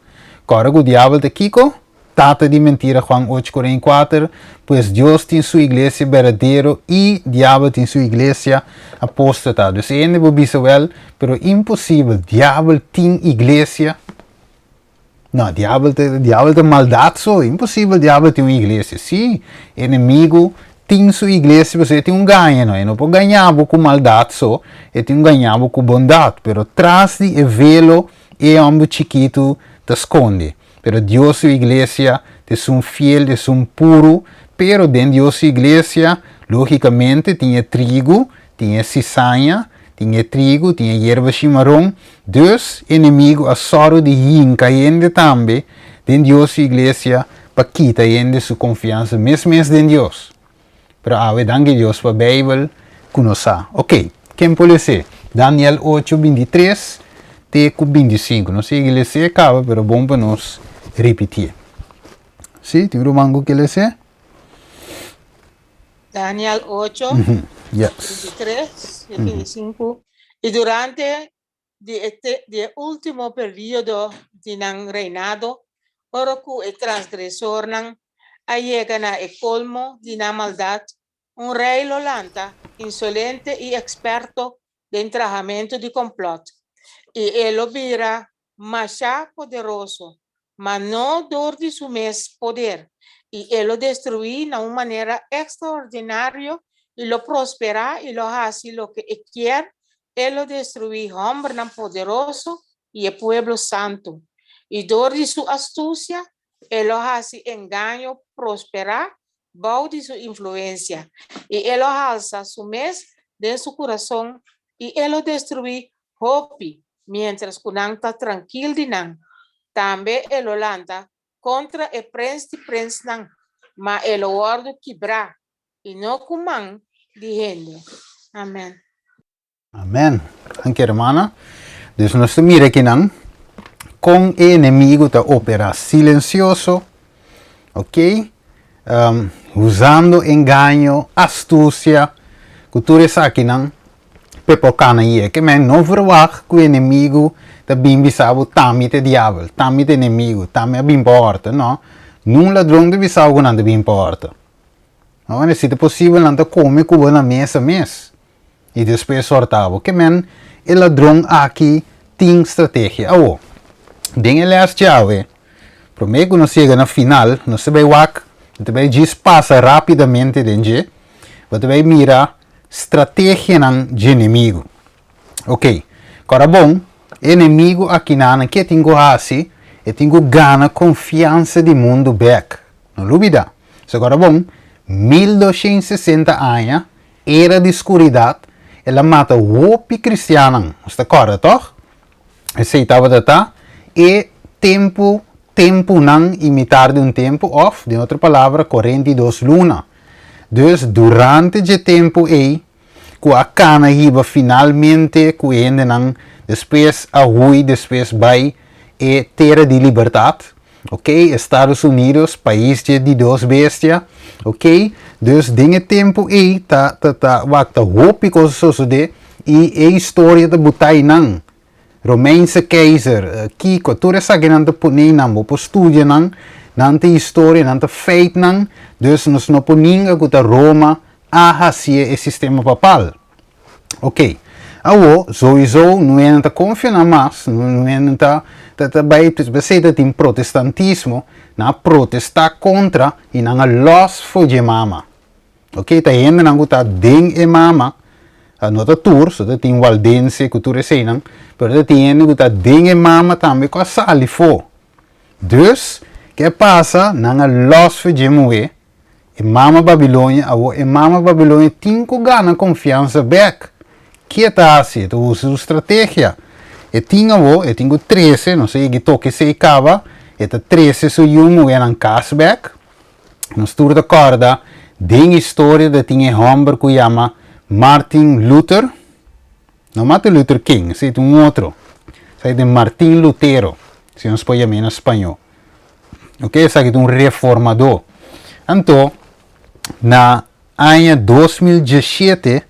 Kòrda ku diabel ta kiko? Tata di mentira Juan ocho 44, Pues Dios tin su iglesia berdadero i diabel tin su iglesia apóstata. Dus e hende por bisa wèl, pero imposibel, diabel tin iglesia? No, diabel ta, diabel ta maldat so, imposibel diabel tin un iglesia. Sí, enemigu tin su iglesia, pasobra e tin un gaña, no, e no por gaña bo ku maldat so, e tin un gaña bo ku bondat, pero tras di e velo e hòmber chikitu ta skonde. Pero Dios su iglesia ta esun fiel, esun puru, pero den Dios su iglesia, lógikamente, tin e trigu, tin e sisaña, Tin e trigu, tin e yerba shimaron. Dus, enemigu a sòru di hinka hende tambe den Dios su iglesia pa kita hende su konfiansa mes mes den Dios. Pero awe danki Dios pa Beibel ku nos sa. Oke, ken por les'é? Daniel ocho, 23 te ku 25. Nos sigui les'é kaba, pero bon pa nos ripitié. Sí, tin ruman ku ke les'é? Daniel 8, 33 i 35, I durante di e te, di e último periodo di nan reinado, ora ku e transgresornan a yega na e kolmo di nan maldat, un rei lo lanta, insolente i eksperto den trahamentu di komplòt, i e lo bira mashá poderoso, ma no dor di su mes poder, i e lo destruí na un manera ekstraordinario i lo prosperá i lo hasi loke e kier, e lo destruí hòmbernan poderoso i e pueblo santu, i dor di su astusia e lo hasi engaño prosperá bou di su influensia, i e lo halsa su mes den su kurason i e lo destruí hopi miéntras ku nan ta trankil di nan. Tambe e lo lanta kontra e prens di prensnan, ma e lo wòrdu kibrá, i no ku man di hende. Amèn. Amèn. Danki hermana. Dus nos ta mira akinan kon e enemigu ta operá silensioso, ok, usando engaño, astusia, ku tur esakinan p'e por kana yega. Ke men no verwagt ku e enemigu ta bin bisa bo ta mi ta e diabel, ta mi ta e enemigu, ta mi a bin pa hòrta. No, nun ladron ta bisa bo ku nan ta bin pa hòrta. No, si ta posibel nan ta kome ku bo na mesa mes i despues hòrta bo. Ke men e ladron aki tin strategia. Awo, den e lès djawe, promé ku nos yega na final, nos ta bai wak, nos ta bai djis pasa rápidamente den dje, bo ta bai mira Strategianan dje enemigu. Ok, kòrda bon, e enemigu akinanan ke tin ku hasi? E tin ku gana konfiansa di mundu bèk. No lubidá. So kòrda bon, 1260 aña, era di skuridat, el a mata hopi kristiannan. Nos ta kòrda, tòg? Esei tabata ta e tempu, tempunan i mitar di un tempu, òf, den otro palabra, 42 luna. Dus, durante dje tempu ei, ku a kana hiba finalmente ku e hendenan despues a hui despues bai e tera di libertat, ok, Estados Unidos, pais dje di dos bestia, ok, dus den e tempu ei ta ta ta wak ta hopi kos a sosodé i e historia ta butá einan. Romeinse keizer, kiko, tur esakinan ta pone einan, bo por studia nan, nan ta historia, nan ta feitnan, dus nos no por ninga ku ta Roma a hasié e sistema papal. Ok, awo souiso no hende ta konfia nan mas, no hende ta ta bai, p'esei ta tin protestantismo, nan a protestá kontra i nan a lòs for dje mama. Ok, ta hendenan ku ta den e mama, no ta tur, so ta tin waldense ku tur eseinan, pero ta tin hende ku ta den e mama tambe ku a sali for. Dus, ke pasa? Nan a lòs for dje muhé, E mama Babilonia, awor e mama Babilonia tin ku gana konfiansa bèk. Ke e ta hasi? E ta usa su strategia. E tin awor, e tin ku trese, nos a yega toka esei kaba, e ta trese su yu muhénan kas bèk. Nos tur ta kòrda den historia ta tin e hòmber ku yama Martin Luther, no Martin Luther King, esei ta un otro, esei ta Martin Lutero, si nos por yam'é na spañó. Ok, esaki ta un reformadó. Anto, na aña 2017,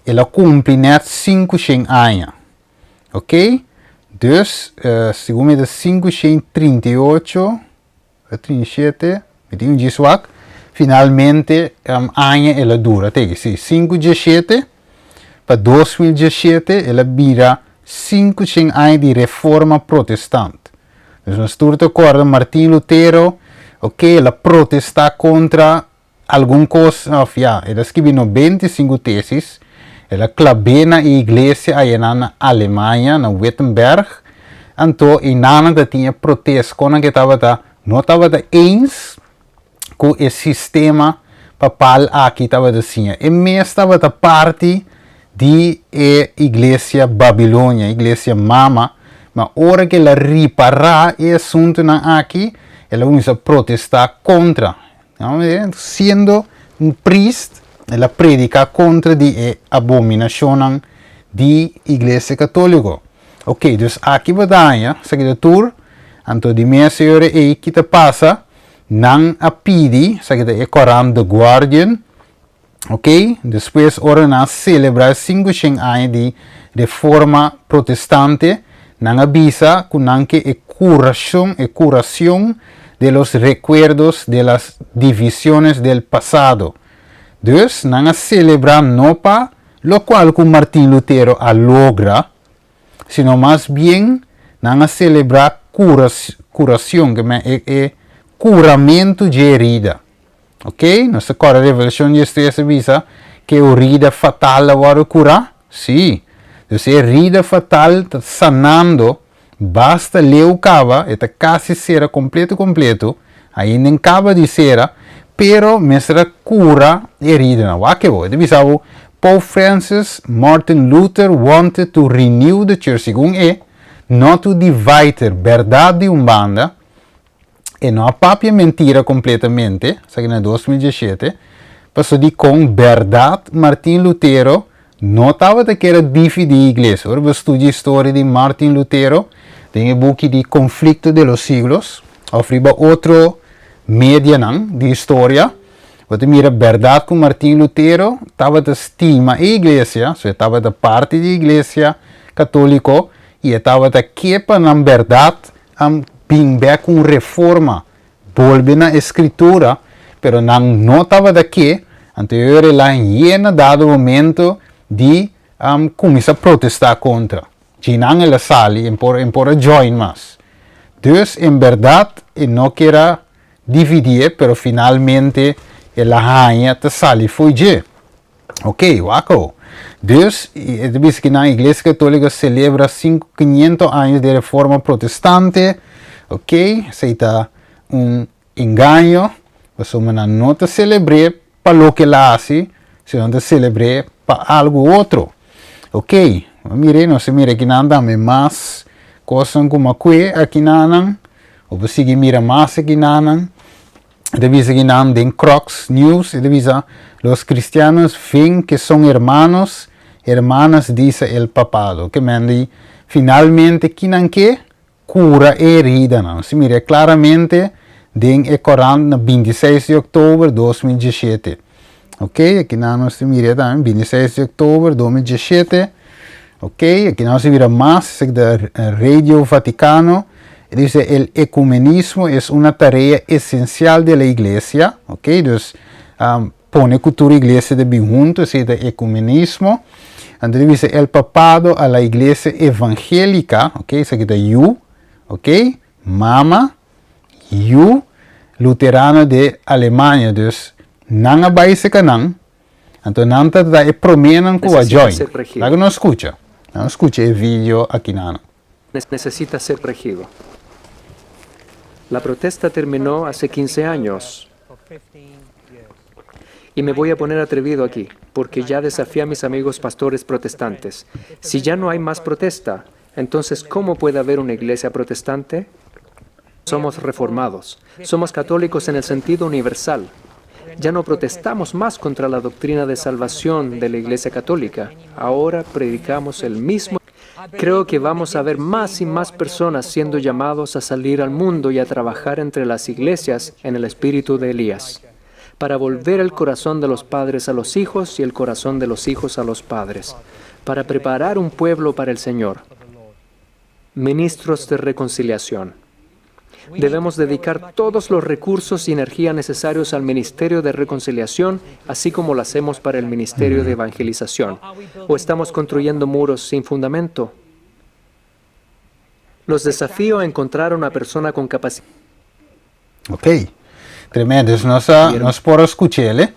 el a kumpli nèt 500 aña. Ok, dus, uh, segun mi ta 538, 37, mi tin un djis wak, finalmente um, aña el a dura tegi, si, 517 pa 2017 el a bira 500 aña di reforma protestant. Dus nos tur ta corda Martin Lutero, ok, el a protesta contra algun cos, of ja, el a scribi 95 tesis, el a clab'é na e iglesia ayanan na Alemania, na Wittenberg, anto einanan ta tin e protest, con nan ke tabata, no tabata eens cu e sistema papal aki tabata siña. E mes tabata parti di e iglesia Babilonia, iglesia mama, ma ora ku el a ripará e asuntunan aki, el a kuminsá protestá kontra. Siendo un priest, el a prediká kontra di e abominashonnan di iglesia katóliko. Ok, dus aki bo ta haña, esaki ta tur, anto di mes e ora ei ki ta pasa, nan a pidi, esaki ta e korant The Guardian, Ok, despues ora nan a celebra e 500 aña di Reforma Protestante, nan a bisa cu nan ke e curacion, e curacion de los recuerdos de las divisiones del pasado. Dus nan a celebra no pa locual cu Martin Lutero a logra, sino mas bien nan a celebra curacion, ke men e e curamento dje herida. Ok, nos ta kòrda Revelashon 13 a bisa ku e herida fatal a wòrdu kurá? Sí. Dus e herida fatal ta sanando basta leu kaba, e ta kasi sera kompleto kompleto, ainda en kaba di sera, pero mester a kura e heridanan. Wak e bo, e ta bisa bo, Pope Francis, Martin Luther wanted to renew the church, segun e, not to divide her, bèrdat di un banda, E no a papia mentira completamente, esaki na 2017, paso di con berdad Martin Lutero no tabata kier a dividi iglesia. Ora bo studia historia di Martin Lutero den e buki di Conflicto de los Siglos of riba otro medianan di historia, bo ta mira berdad cu Martin Lutero tabata stima e iglesia, so e tabata parti di iglesia catolico y e tabata ke pa nan berdad A bin bek ku un reforma, bolbe na e Skritura, pero nan no tabata ke, anto e ora el a yena dado momento di kuminsá protestá kontra. Djinan el a sali, en por en por a join mas. Dus en bèrdat e no kier a dividié, pero finalmente el a haña ta sali fo'i dje. Ok, wak ho. Dus, e ta bisa ki nan Iglesia Católica celebra 500 años de reforma protestante. Ok, esei ta un engaño, pasobra nan no ta celebr'é pa loke el a haci, sino nan ta celebr'é pa algo otro. Ok, mire, nos ta mira akinan tambe mas cosnan cu makue akinanan, bo por sigui mira mas akinanan. E ta bisa kinan den Crux News, e ta bisa, Los cristianos ven que son hermanos, hermanas dice el papado. Ke men di, finalmente kinan ke kura e heridanan. Si mira claramente den e korant na 26 di oktober 2017. Ok, akinan nos ta mira tambe 26 di oktober 2017. Ok, akinan nos ta mira mas, esaki ta Radio Vaticano. E dice el ecumenismo es una tarea esencial de la iglesia. Ok, dus um, pone ku tur iglesia ta bin hunto, esei ta ecumenismo. Anto e bisa el papado a la iglesia evangélica, ok, esaki ta yu, ok, mama, yu luterano de Alemania, dus nan a bai seka nan, anto nan ta ta e promenan ku a Necesita join. ser regido. Laga nos skucha, laga nos skucha e video akinanan. Necesita ser regido. La protesta terminó hace 15 años. Y me voy a poner atrevido aquí, porque ya desafié a mis amigos pastores protestantes. Si ya no hay más protesta, entonces ¿cómo puede haber una iglesia protestante? Somos reformados. Somos católicos en el sentido universal. Ya no protestamos más contra la doctrina de salvación de la Iglesia Católica. Ahora predicamos el mismo. Creo que vamos a ver más y más personas siendo llamados a salir al mundo y a trabajar entre las iglesias en el espíritu de Elías, para volver el corazón de los padres a los hijos y el corazón de los hijos a los padres, para preparar un pueblo para el Señor. Ministros de reconciliación. Debemos dedicar todos los recursos y energía necesarios al ministerio de reconciliación, así como lo hacemos para el ministerio de evangelización. ¿O estamos construyendo muros sin fundamento? Los desafío a encontrar una persona con capacidad. Ok, tremendo. Dus nos a, nos por a skuch'el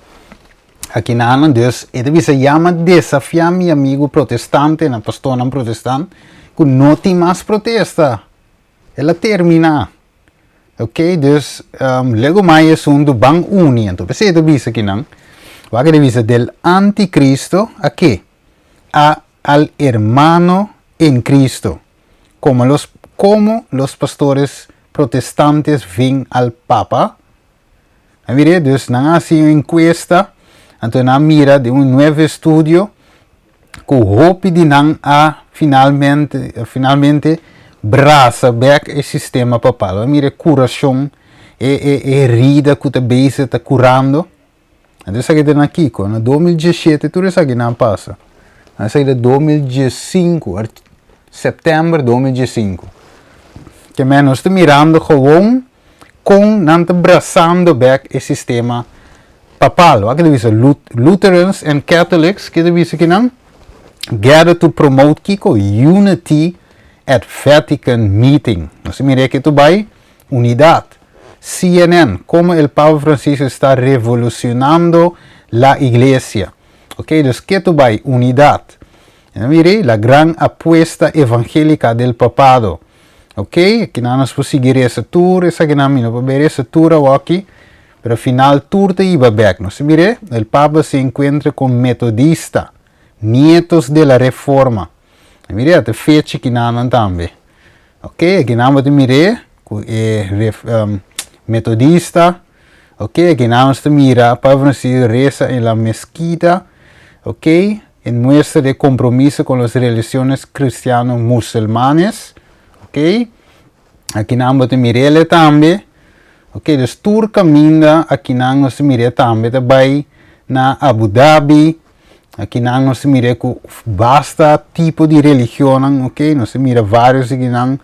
aki nan. Dus e ta bisa yama desafiá mi amigu protestante, nan pastornan protestant, ku no tin mas protesta. El a terminá. Ok, dus um, lego mai asuntu ban uni. Anto p'esei e ta bisa akinan, wak e ta bisa del anticristo a ke? A al hermano en Cristo. Como los, como los pastores protestantes ven al Papa? A mira, dus nan a hasi un encuesta, anto nan a mira den un nuevo estudio ku hopi di nan a finalmente, finalmente brasa bek e sistema papal. A mira e curacion, e, e, e herida ku ta bezig ta curando. Anto esaki ta na kiko? Na 2017 tur esakinan a pasa. Esaki ta 2015, sèptèmber 2015. Ke men nos ta mirando gewoon kon nan ta brasando bèk e sistema papal. Wak ta bisa Lutherans and Catholics, ke ta bisa kinan? Gather to promote kiko? Unity at Vatican meeting. Nos ta mira e ke tur bai unidat. CNN, Como el Papa Francisco está revolucionando la Iglesia. Ok, dus ke tur bai unidat. Mira la gran apuesta evangélica del papado. Ok, akinan nos por sigui resa tur esakinan, mi no por bay resa tur awoki, pero final tur ta hiba bek. Nos ta mir'é, el Papa se encuentra con metodista, nietos de la reforma. Mir'é, a ta fecha kinanan tambe. Ok, akinan bo ta mir'é ku e metodista. Ok, akinan nos ta mira Papa Francisco resa en la mezquita. Ok, en muestra de compromiso con las relaciones cristiano-musulmanes. Ok, akinan bo ta mir'é tambe. Ok, dus tur kaminda akinan nos ta mir'é tambe ta bai na Abu Dhabi. Akinan nos ta mir'é ku basta tipo di religionnan. Ok, nos ta mira varios akinan.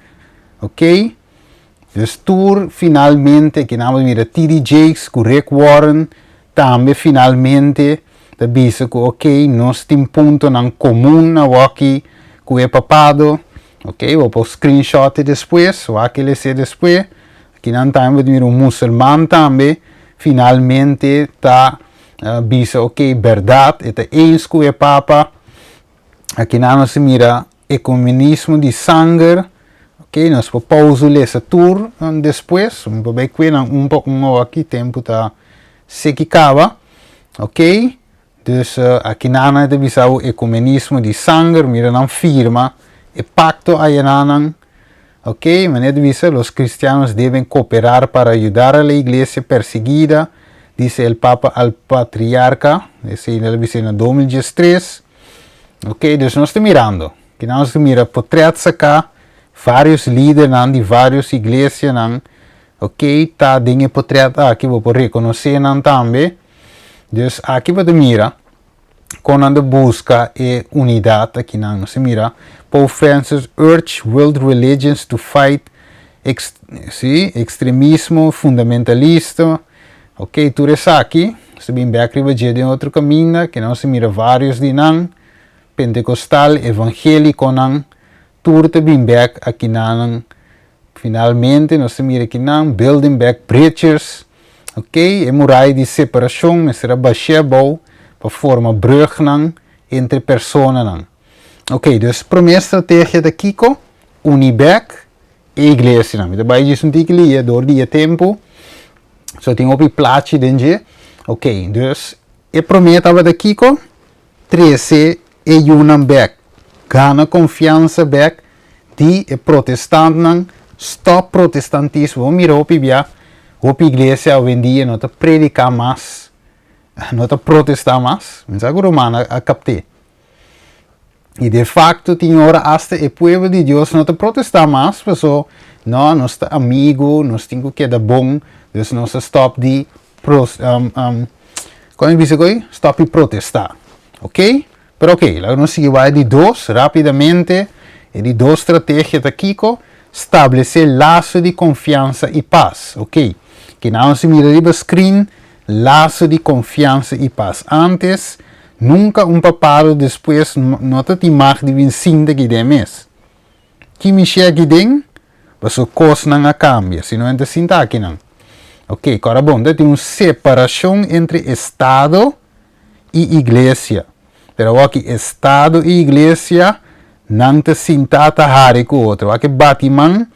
Ok. Dus tur finalmente, akinan bo ta mira TD Jakes ku Rick Warren tambe finalmente ta bisa ku ok nos tin puntonan komun awoki ku e papado, ok bo por screenshot e despues, wak e lese despues, akinan tambe bo ta mira un musulman tambe finalmente ta bisa ok bèrdat e ta eens ku e papa, akinan nos ta mira Ecumenismo di sanger, ok, nos por pausa lesa tur despues, mi por bay cue nan un pa un awaki, tempo ta seki caba, ok, dus aki nan nan ta bisa bo ecumenismo di sanger, mira nan firma e pacto ayananan, ok, manera ta bisa los cristianos deben cooperar para ayudar a la iglesia perseguida, dice el papa al patriarca, esey nan ta bisa na 2013. Ok, dus nos ta mirando. Kinan nos ta mira potret saká, varios lidernan di varios iglesianan, ok, ta den e potret aki, bo por rekonosé nan tambe. Dus aki bo ta mira kon nan ta buska e unidat akinan. Nos ta mira Pope Francis urge world religions to fight ex, sí, extremismo fundamentalista. Ok, tur esaki, nos ta bin bek riba dje den otro kaminda, ke nos a mira varios di nan, Pentekostal, Evangelikonan, tur ta bin bek akinanan. Finalmente nos ta mira akinan, Building Back Bridges, ok, e murai di separashon mester a bash'é abou pa forma brugnan entre personanan. Ok, dus promé strategia ta kiko? Uni bek E iglesianan. Mi ta bai djis un tiki lia dor di e tempu. So tin hopi plachi den dje. Ok, dus e promé tabata kiko? Trese e yunan bèk. Gana konfiansa bèk di e protestantnan. Stòp protestantismo. Bo mira hopi bia, hopi iglesia awendia no ta prediká mas, no ta protestá mas. Mi sa ku ruman a kapt'é. I de facto tin ora asta e pueblo di Dios no ta protestá mas, paso no, nos ta amigu, nos tin ku keda bon, dus nos a stòp di pros, um, um, kon mi bisa koe? Stòp di protestá. Ok? Pero ok, laga nos sigui wak e di dos rápidamente. E di dos strategia ta kiko? Stablesé laso di konfiansa i pas. Ok. Kinan nos a mira riba screen, Laso di konfiansa i pas. Antes, nunka un papado despues no ta tin mag di bin sinta aki den mes. Ki mishé aki den? Pasobra kosnan a kambia, si no hende ta sinta akinan. Ok, kòrda bon, ta tin un separashon entre estado i iglesia. Pero awor aki estado i iglesia nan ta sintá ta hari ku otro. Awor aki bati man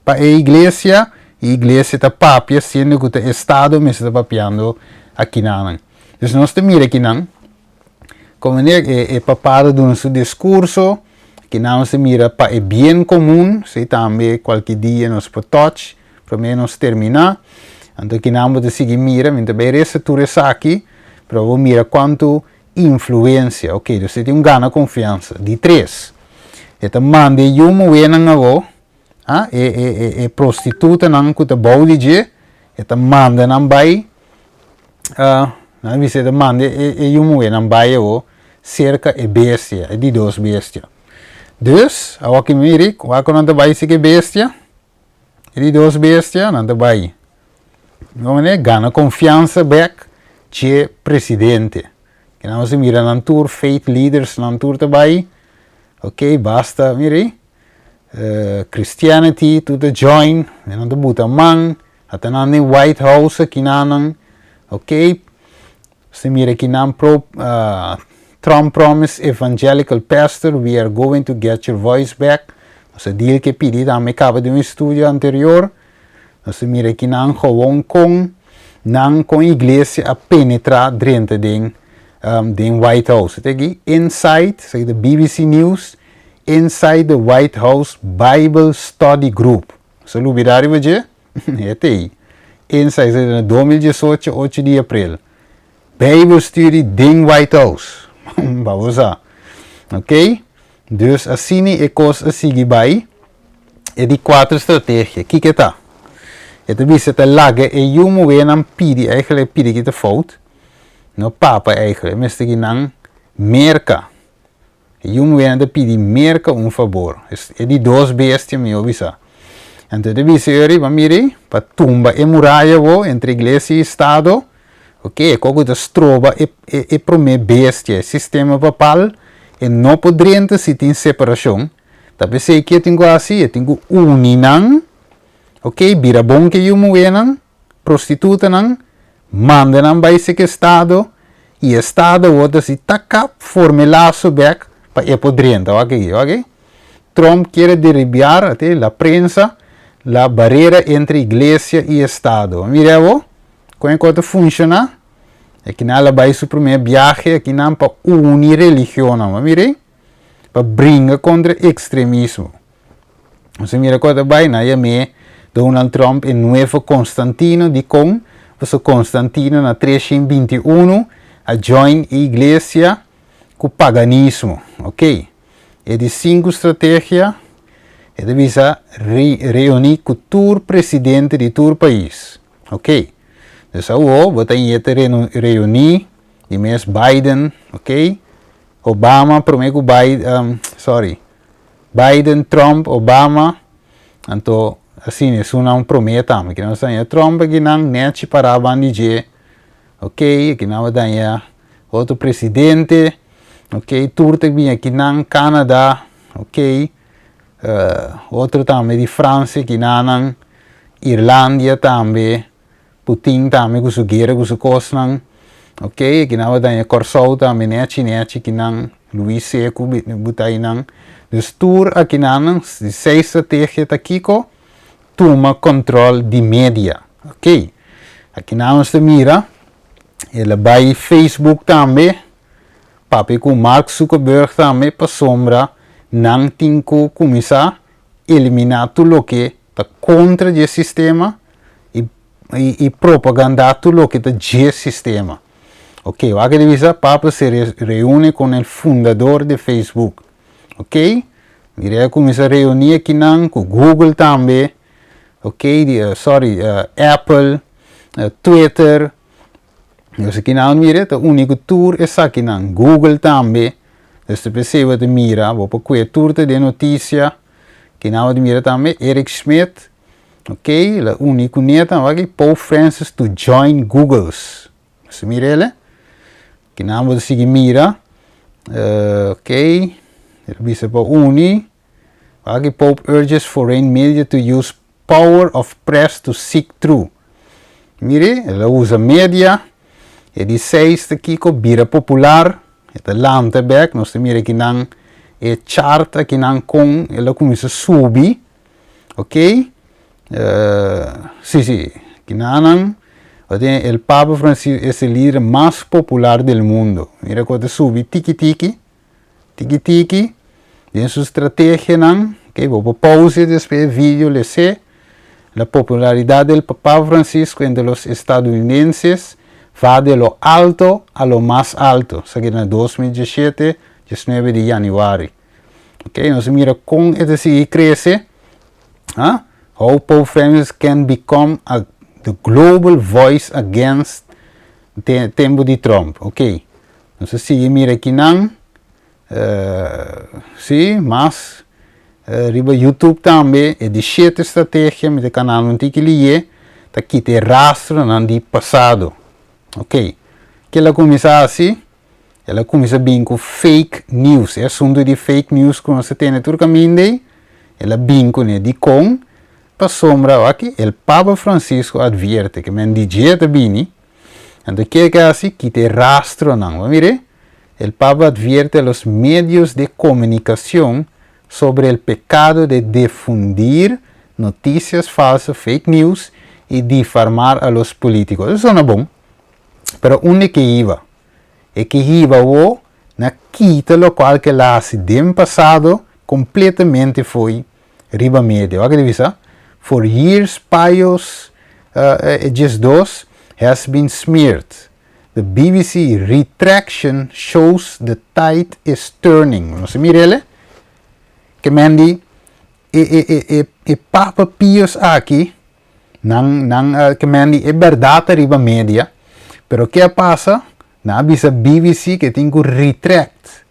pa e iglesia i iglesia ta papia siendo ku ta estado mester ta papiando akinanan. Dus nos ta mira akinan komo manera e e papado duna su diskurso, akinan nos ta mira pa e bien komun, esei tambe kualke dia nos por touch prome nos terminá. Anto akinan bo ta sigui mira, mi ta bai resa tur esaki, pero bo mira kuantu Influencia, ok, dus e tin un gana confiansa. Di tres, e ta manda e yu muhénan awo, ah, e, e, e, e prostitutanan ku ta bou di dje, e ta manda nan bai, ah, Nan bisa e ta manda e e yu muhénan bai awo serka e bestia, e di dos bestia. Dus, awor ki miri, wak ku nan ta bai siki e bestia, e di dos bestia, nan ta bai, kon manera, gana konfiansa bèk dje presidente. Kinan nos a mira nan tur faith leaders nan tur ta bai, ok, basta, miri, Christianity tur ta join, nan ta buta man, ata nan den White House akinanan, ok, nos ta mira akinan pro Trump promise evangelical pastor we are going to get your voice back, nos a deal ke pidi tambe kaba den un estudio anterior, nos ta mira akinan gewoon kon nan kon iglesia a penetra drenta den den White House, ta aki inside, esaki ta BBC News, Inside the White House Bible Study Group. Bo a lubida riba dje? E ta ei. Inside, esei ta na 2018, ocho di april. Bijbelstudie den White House. Pa bo sa. Ok? Dus asina e kos a sigui bai. E di kuater strategia, kiko e ta? E ta bisa ta laga e yu muhénan pidi, eigenlijk pidi ki ta fout. No papa eigenlijk, e mester ki nan merka. E yu muhénan ta pidi Merka un fabor. E di dos bestia mi a bisa. Anto e ta bisa e riba, miri, pa tumba e muraya bo entre iglesia i estado, ok, e koko ta stroba e e promé bestia, e sistema papal, e no por drenta si tin separashon. Ta p'esei ke tin ku hasi? E tin ku uni nan, ok, bira bon ku e yu muhénan, prostitutanan, Manda nan bai sek estado y estado awor ta si ta kap forma e lazo bek pa e por drenta wak aki wak Trump kiere derribiar ate la prensa la barrera entre iglesia y estado mira awor con e cos ta funciona aki nan a bai su primer biahe aki nan pa uni religionnan mira pa bringa contra extremismo. Nos a mira ku ta bai, nan yam'é Donald Trump e nuevo Constantino. Dikon? Pasobra Constantino na 321 a join e iglesia ku paganismo. Ok. E di sinku strategia, e ta bisa reuní ku tur presidente di tur pais. Ok. Dus awor bo ta yeta reuní di mes Biden, ok, Obama promé ku Biden, sorry. Biden, Trump, Obama, anto asina esunnan prome tambe. Kinan nos daña Trump akinan nechi para bandi dje, ok, akinan bo daña otro presidente, ok, tur ta bini akinan, Canada, ok, otro tambe di Francia akinanan, Irlandia tambe, Putin tambe ku su guera ku su kosnan, ok, akinan bo daña Kòrsou tambe nechi nechi kinan Luis Seku buta einan. Dus tur akinanan di seis strategia ta kiko? Tuma kòntròl di media, ok. Akinan nos ta mira el a bai Facebook tambe papia ku Mark Zuckerberg tambe pasobra nan tin ku kuminsá eliminá tur loke ta kontra di e sistema i i propagandá tur loke ta dje sistema. Ok, wak di bisa Papa se reúne con el fundador de Facebook. Ok, mira a kuminsá reuní akinan ku Google tambe, ok, di sorry, Apple, Twitter, nos akinan mira ta uni ku tur esakinan, Google tambe, dus ta p'esei bo ta mira, bo por kue tur ta den notisia. Kinan bo ta mira tambe Eric Schmidt, ok, la uni ku neta wak Pope Francis to join Googles. Bo mira ele? Kinan bo ta sigui mira, ok, el a bisa pa uni, wak Pope urges foreign media to use power of press to seek true. Mire, el a usa media, e di seis ta kiko bira popular, e ta lanta bek, nos ta mira kinan e chart akinan kon el a kuminsa subi, ok, si si, kinanan, el Papa Francisco es el lider mas popular del mundo, mira kon ta subi tiki tiki, Tiki tiki, den su strategianan, ok, bo por pause despues e video les'é, La popularidad del Papa Francisco entre los estadounidenses va de lo alto a lo mas alto, esaki ta na 2017, 19 di januari. Ok, nos a mira kon e ta sigui krese, ah, How Pope Francis can become a the global voice against. Tempu di Trump. Ok. Nos a sigui mira kinan. Si, mas riba YouTube tambe e di shete strategia mi ta kanal un tiki liye ta kita e rastronan di pasado. Ok. Kila kuminsá hasi? El a kuminsá bin ku fake news. E asuntu di fake news ku nos ta tene tur kaminda ei, el a bin kuné. Dikon? Pasobra aki el Papa Francisco advierte ke men di dje ta bini, anto ke ke hasi? Kita e rastronan. Bo mira? El Papa advierte a los medios de comunicación sobre el pecado de difundir noticias falsas, fake news, y difamar a los políticos. Eso sona bon, pero unda ke iba? E ke hiba awo na kita locual ke el a hasi den pasado completamente fo'i riba media. Wak di bisa? For years Pius 12 has been smeared. The BBC retraction shows the tide is turning. Nos a mira ele? Ke men di e e e e e Papa Pius aki nan nan ke men di e berdad ta riba media, pero ke a pasa? Nan a bisa BBC ke tin ku retract.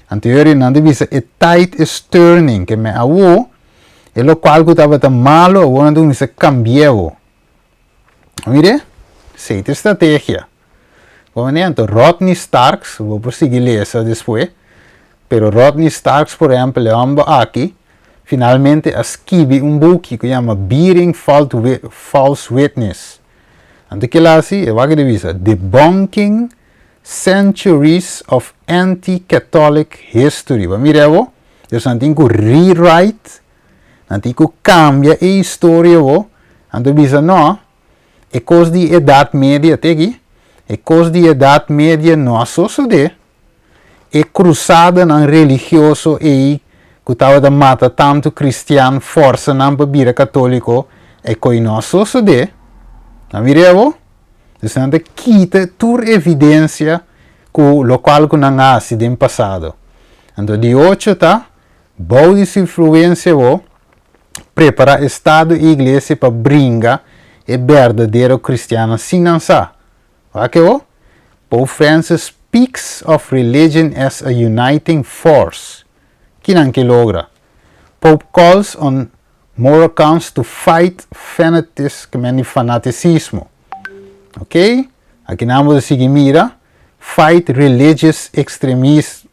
Anterior nan ta bisa e tide is turning, ke men awo e lokual ku tabata malo awo nan ta kuminsa kambia awo. Mire, esei ta e strategia. Bo manera anto Rodney Starks, bo por sigui lesa despues, pero Rodney Starks por ehempel e homber aki finalmente a skibi un buki ku yama Bearing False Witness. Anto kila hasi? E wak di bisa Debunking Centuries of Anti-Catholic History. Bo a mira bo? Dus nan tin ku rewrite Nan tin ku kambia e historia bo. Anto bisa no, e kos di edat media te aki, e kos di edat media no a sosodé. E krusadanan religioso ei ku tabata mata tantu kristian, forsa nan pa bira katoliko, e koi no a sosodé. Nan mira bo? Dus nan ta kita tur evidensia ku lokual ku nan a hasi den pasado. Anto di ocho ta, Bou di su influencia bo prepara estado y iglesia pa bringa e berdadero cristiannan sin nan sa. Wak e bo? Pope Francis speaks of religion as a uniting force. Ki nan ke logra? Pope calls on Moroccans to fight fanaticismo. Ok? Aki nan bo ta sigui mira, fight religious extremism.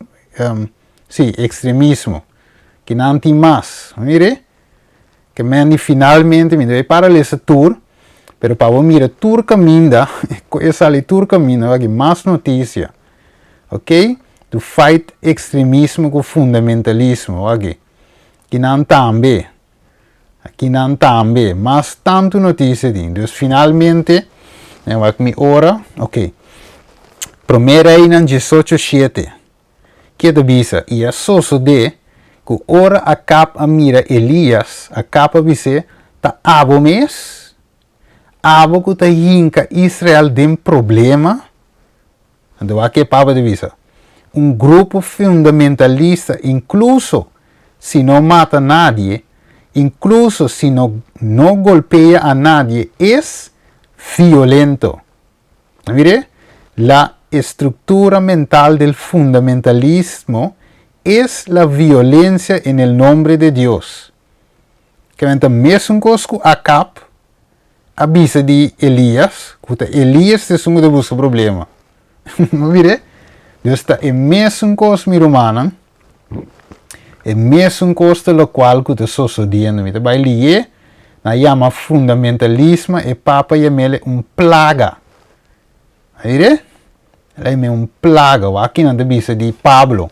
Sí, ekstremismo. Kinan tin mas. Mire, ke men di finalmente, mi debe para lesa tur, pero pa bo mira tur kaminda, ku e sali tur kaminda, wak mas notisia. Ok? To fight ekstremismo ku fundamentalismo, wak. Kinan tambe. Akinan tambe, mas tantu notisia tin. Dus finalmente, mi a wak mi ora, ok. Promé Reinan diesocho shete. Ke ta bisa, I a sosodé ku ora Akab a mira Elias, Akab a bis'é, Ta abo mes? Abo ku ta hinka Israel den problema? Anto wak ke Papa ta bisa, Un grupo fundamentalista, inkluso si no mata nadie, inkluso si no no golpea a nadie, es violento. Mire, la estructura mental del fundamentalismo es la violencia en el nombre de Dios. Ke men ta mesun kos ku Akab a bisa di Elias, ku ta Elias ta esun ku ta buska problema. Mire, Dios ta e mesun kos, mi rumannan, e mesun kos ta lokual ku ta sosodiendo. Mi ta bai lié, nan yama fundamentalismo, e papa yam'el un plaga. Mire, el a yam'é un plaga. Wak kinan ta bisa di Pablo.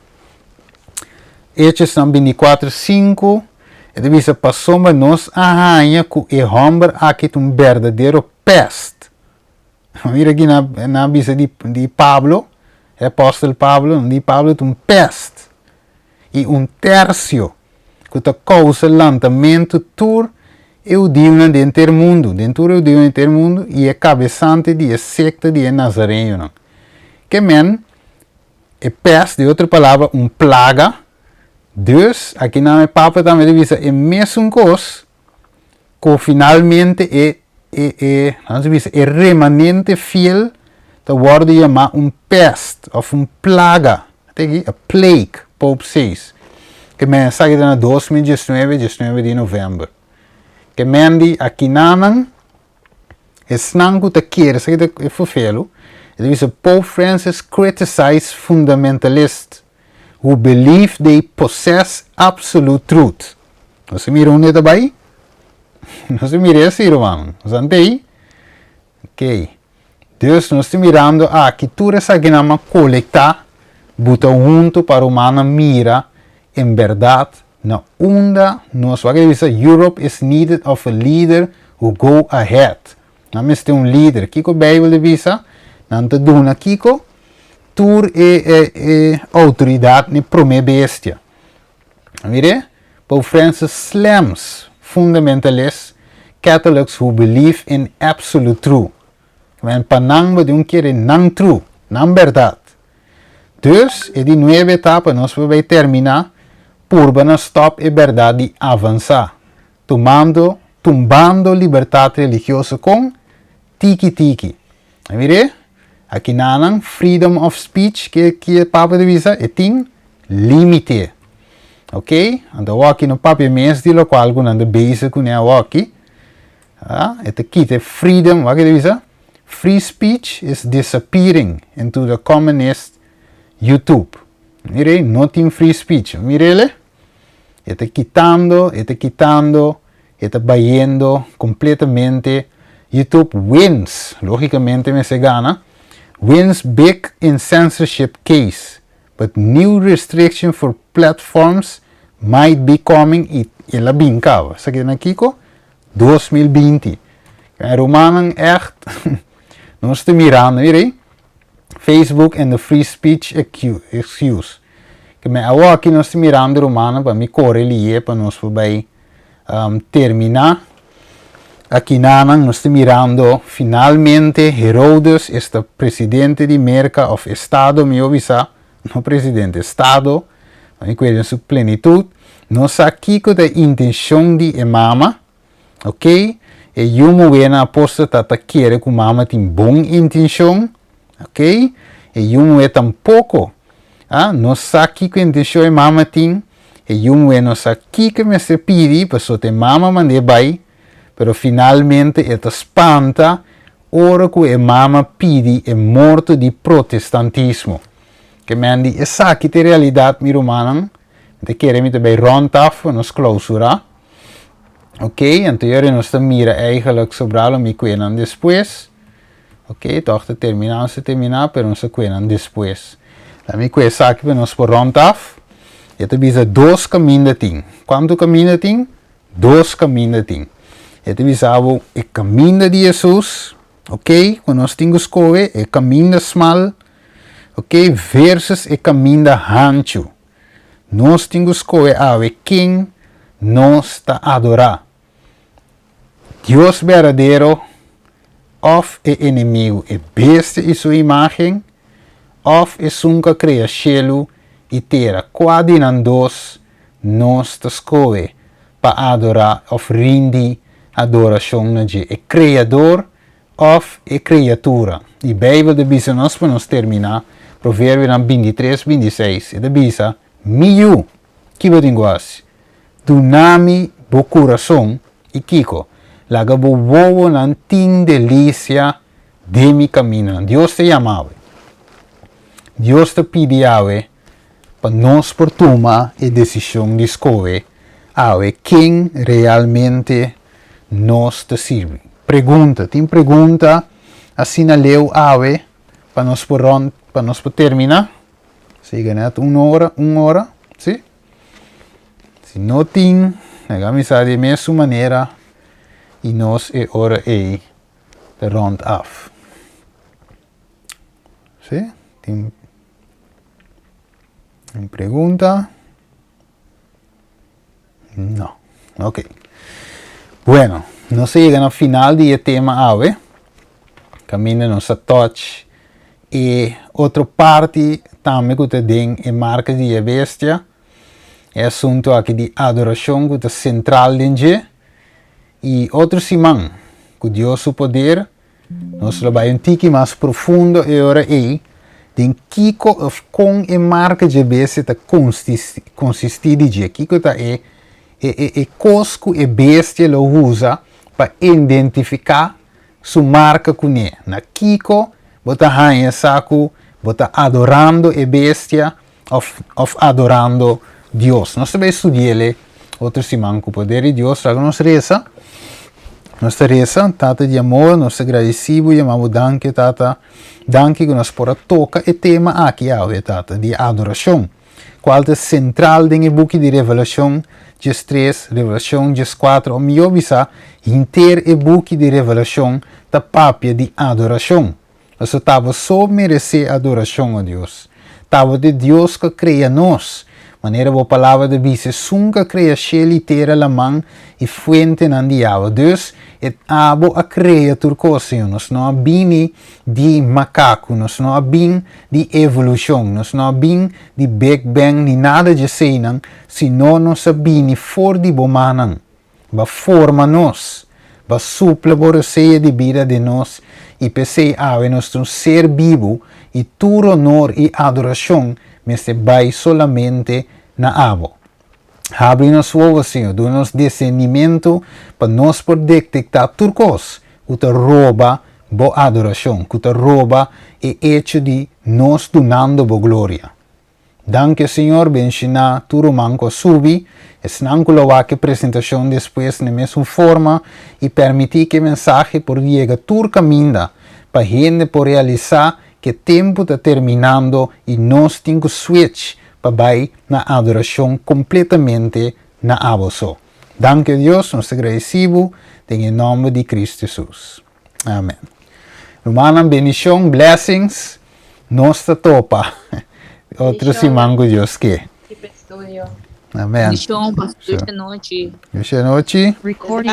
Hechosnan bintikuater, sinku, e ta bisa, Pasobra nos a haña ku e hòmber aki ta un berdadero pèst. Mira aki nan a bisa di di Pablo, e apòstel Pablo, nan di Pablo ta un pèst i un tèrsio ku ta kousa lantamentu tur e hudiunan den henter mundu, den tur e hudiunan den henter mundu i e kabesante di e sekta di e nazareñonan. Ke men, e pèst, di otro palabra un plaga, dus aki nan e Papa tambe ta bisa e mesun kos, ku finalmente e e e nan ta bisa e remanente fiel ta wòrdu yamá un pèst òf un plaga. Ata aki, a plague, Pope says. Ke men esaki ta na 2019, 19 di novèmber. Ke men di akinanan, esnan ku ta kere, esaki ta e ferfelu, e ta bisa Pope Francis criticized fundamentalists who believe they possess absolute truth. Nos a mira unda e ta bai? Nos a mira esei, rumannan. Nos a ntei? Ok. Dus nos ta mirando aki tur esakinan a kolektá, buta huntu pa rumannan mira en bèrdat na unda nos wak a bisa Europe is needed of a leader who go ahead. Nan mester un lider. Kiko Beibel ta bisa? Nan ta duna kiko? Tur e e e outoridat n'e promé bestia. Mire, Pope Francis slams fundamentalist Catholics who believe in absolute truth. Men pa nan bo di un kere nan true, nan berdad. Dus, e di nuebe etapa nos por bay termina, purba na stop e berdad di avansa, tumando, tumbando libertad religioso con tiki tiki. Mire, aki nanan freedom of speech ke ki e papa ta bisa e tin limite. Ok, anto awoki no papia mes di lokual ku nan ta bezig kuné awoki. Ah, e ta kita e freedom, wak e ta bisa? Free speech is disappearing into the communist YouTube. Mire, no tin free speech. Mirele? E ta kitando, e ta kitando. E ta bayendo completamente. YouTube wins, logicamente mester gana, wins big in censorship case, but new restriction for platforms might be coming y el a bin caba. Esaki ta na kico? 2020. E rumannan echt, nos ta mirando, mira ahi, Facebook and the free speech excuse. Ke men awo aki nos ta mirando rumannan pa mi core liye pa nos por bay terminá. Akinanan nos ta mirando finalmente Herodes esta presidente di Merka òf estado mihó bisá, no presidente, estado, pa mi kue den su plenitut, no sa kiko ta e intenshon di e mama, ok, e yu muhénan apóstata ta kere ku mama tin bon intenshon, ok, e yu muhé tampoko no sa kiko intenshon e mama tin. E yu muhé no sa kiko e mester pidi pasobra ta e mama mand'é bai, pero finalmente e ta spanta ora ku e mama pidi e morto di protestantismo. Ke men di esaki ta e realidat mi rumannan, mi ta kere mi ta bai rònt af pa nos klousurá. Ok, anto yori nos ta mira eigenlijk sobra lo mi kue nan despues. Ok, tòg ta terminá nos ta terminá, pero nos ta kue nan despues. Laat mi kue esaki pa nos por rònt af. E ta bisa dos kaminda tin. Kuantu kaminda tin? Dos kaminda tin. E ta bisa bo e kaminda di Hesus, ok, ku nos tin ku skohe, e kaminda smal, ok, versus e kaminda hanchu. Nos tin ku skohe awe ken nos ta adorá. Dios berdadero òf e enemigu, e bestia i su imágen, òf esun ku a krea shelu i tera? Kua di nan dos nos ta skohe pa adorá òf rindi adorashon na dje, e Kreador òf e kriatura? I Beibel ta bisa nos pa nos terminá, Proverbionan 23, 26, e ta bisa, Mi yu, ki bo tin ku hasi? Duna mi bo kurason i kiko? Laga bo wowonan tin delisia den mi kamindanan. Dios ta yama awe. Dios ta pidi awe pa nos por tuma e desishon di skohe awe ken realmente nos ta sirbi. Pregunta, tin pregunta asina leu awe pa nos por rond, pa nos por termina? Siga net un ora, un ora, si? Si no tin, laga mi sa di e mesun manera i nos e ora ei ta rond af. Si? Tin un pregunta? No. Ok. Bueno, nos a yega na final di e tema awe. Kaminda nos a touch e otro parti tambe ku ta den e marka di e bestia. E asuntu aki di adorashon ku ta sentral den dje. I otro siman, ku Dios su poder. Nos lo bai un tiki mas profundo e ora ei den kiko òf kon e marka dje bestia ta konsistí di dje, kiko ta e e e kos ku e bestia lo usa pa identifiká su marka kuné. Na kiko bo ta haña sa ku bo ta adorando e bestia òf òf adorando Dios. Nos ta bai studi'el otro siman ku poder di Dios. Laga nos resa. Nos ta resa, Tata di amor, nos ta gradisí bo, yama bo danki, Tata. Danki ku nos por a toka e tema aki awe, Tata, di adorashon, kual ta sentral den e buki di Revelashon 13, Revelashon 14, o mihó bisá, henter e buki di Revelashon ta papia di adorashon. Pasobra ta bo so meresé adorashon, o Dios. Ta bo ta e Dios ku a krea nos. Manera bo Palabra ta bisa, Esun ku a krea shelu i tera, laman i fuentenan di awa. Dus, e abo a krea tur kos, Señor. Nos no a bini di makaku, nos no a bin di evolushon, nos no a bin di Big Bang ni nada dje eseinan, sino nos a bini for di bo mannan. Bo a forma nos, Bo a supla Bo rosea di bida den nos, i p'esei awe nos ta un ser bibu i tur honor i adorashon mester bai solamente na Abo. Habri nos wowo, Señor, duna nos discernimentu pa nos por detektá tur kos ku ta roba Bo adorashon, ku ta roba e echo di nos dunando Bo gloria. Danki Señor, benshiná tur ruman ku a subi, esnan ku lo wak e presentashon despues na e mesun forma i permití ku e mensahe por yega tur kaminda pa hende por realisá ku e tempu ta terminando i nos tin ku switch pa bai na adorashon kompletamente na abo so. Danki Dios, nos ta gradisí bo den e nòmber di Kristu Hesus. Amen. Rumannan bendishon, blessings. Nos ta topa otro siman ku Dios ke. Amen. Bendishon, pastor. Dios nochi. Dios nochi. Recording.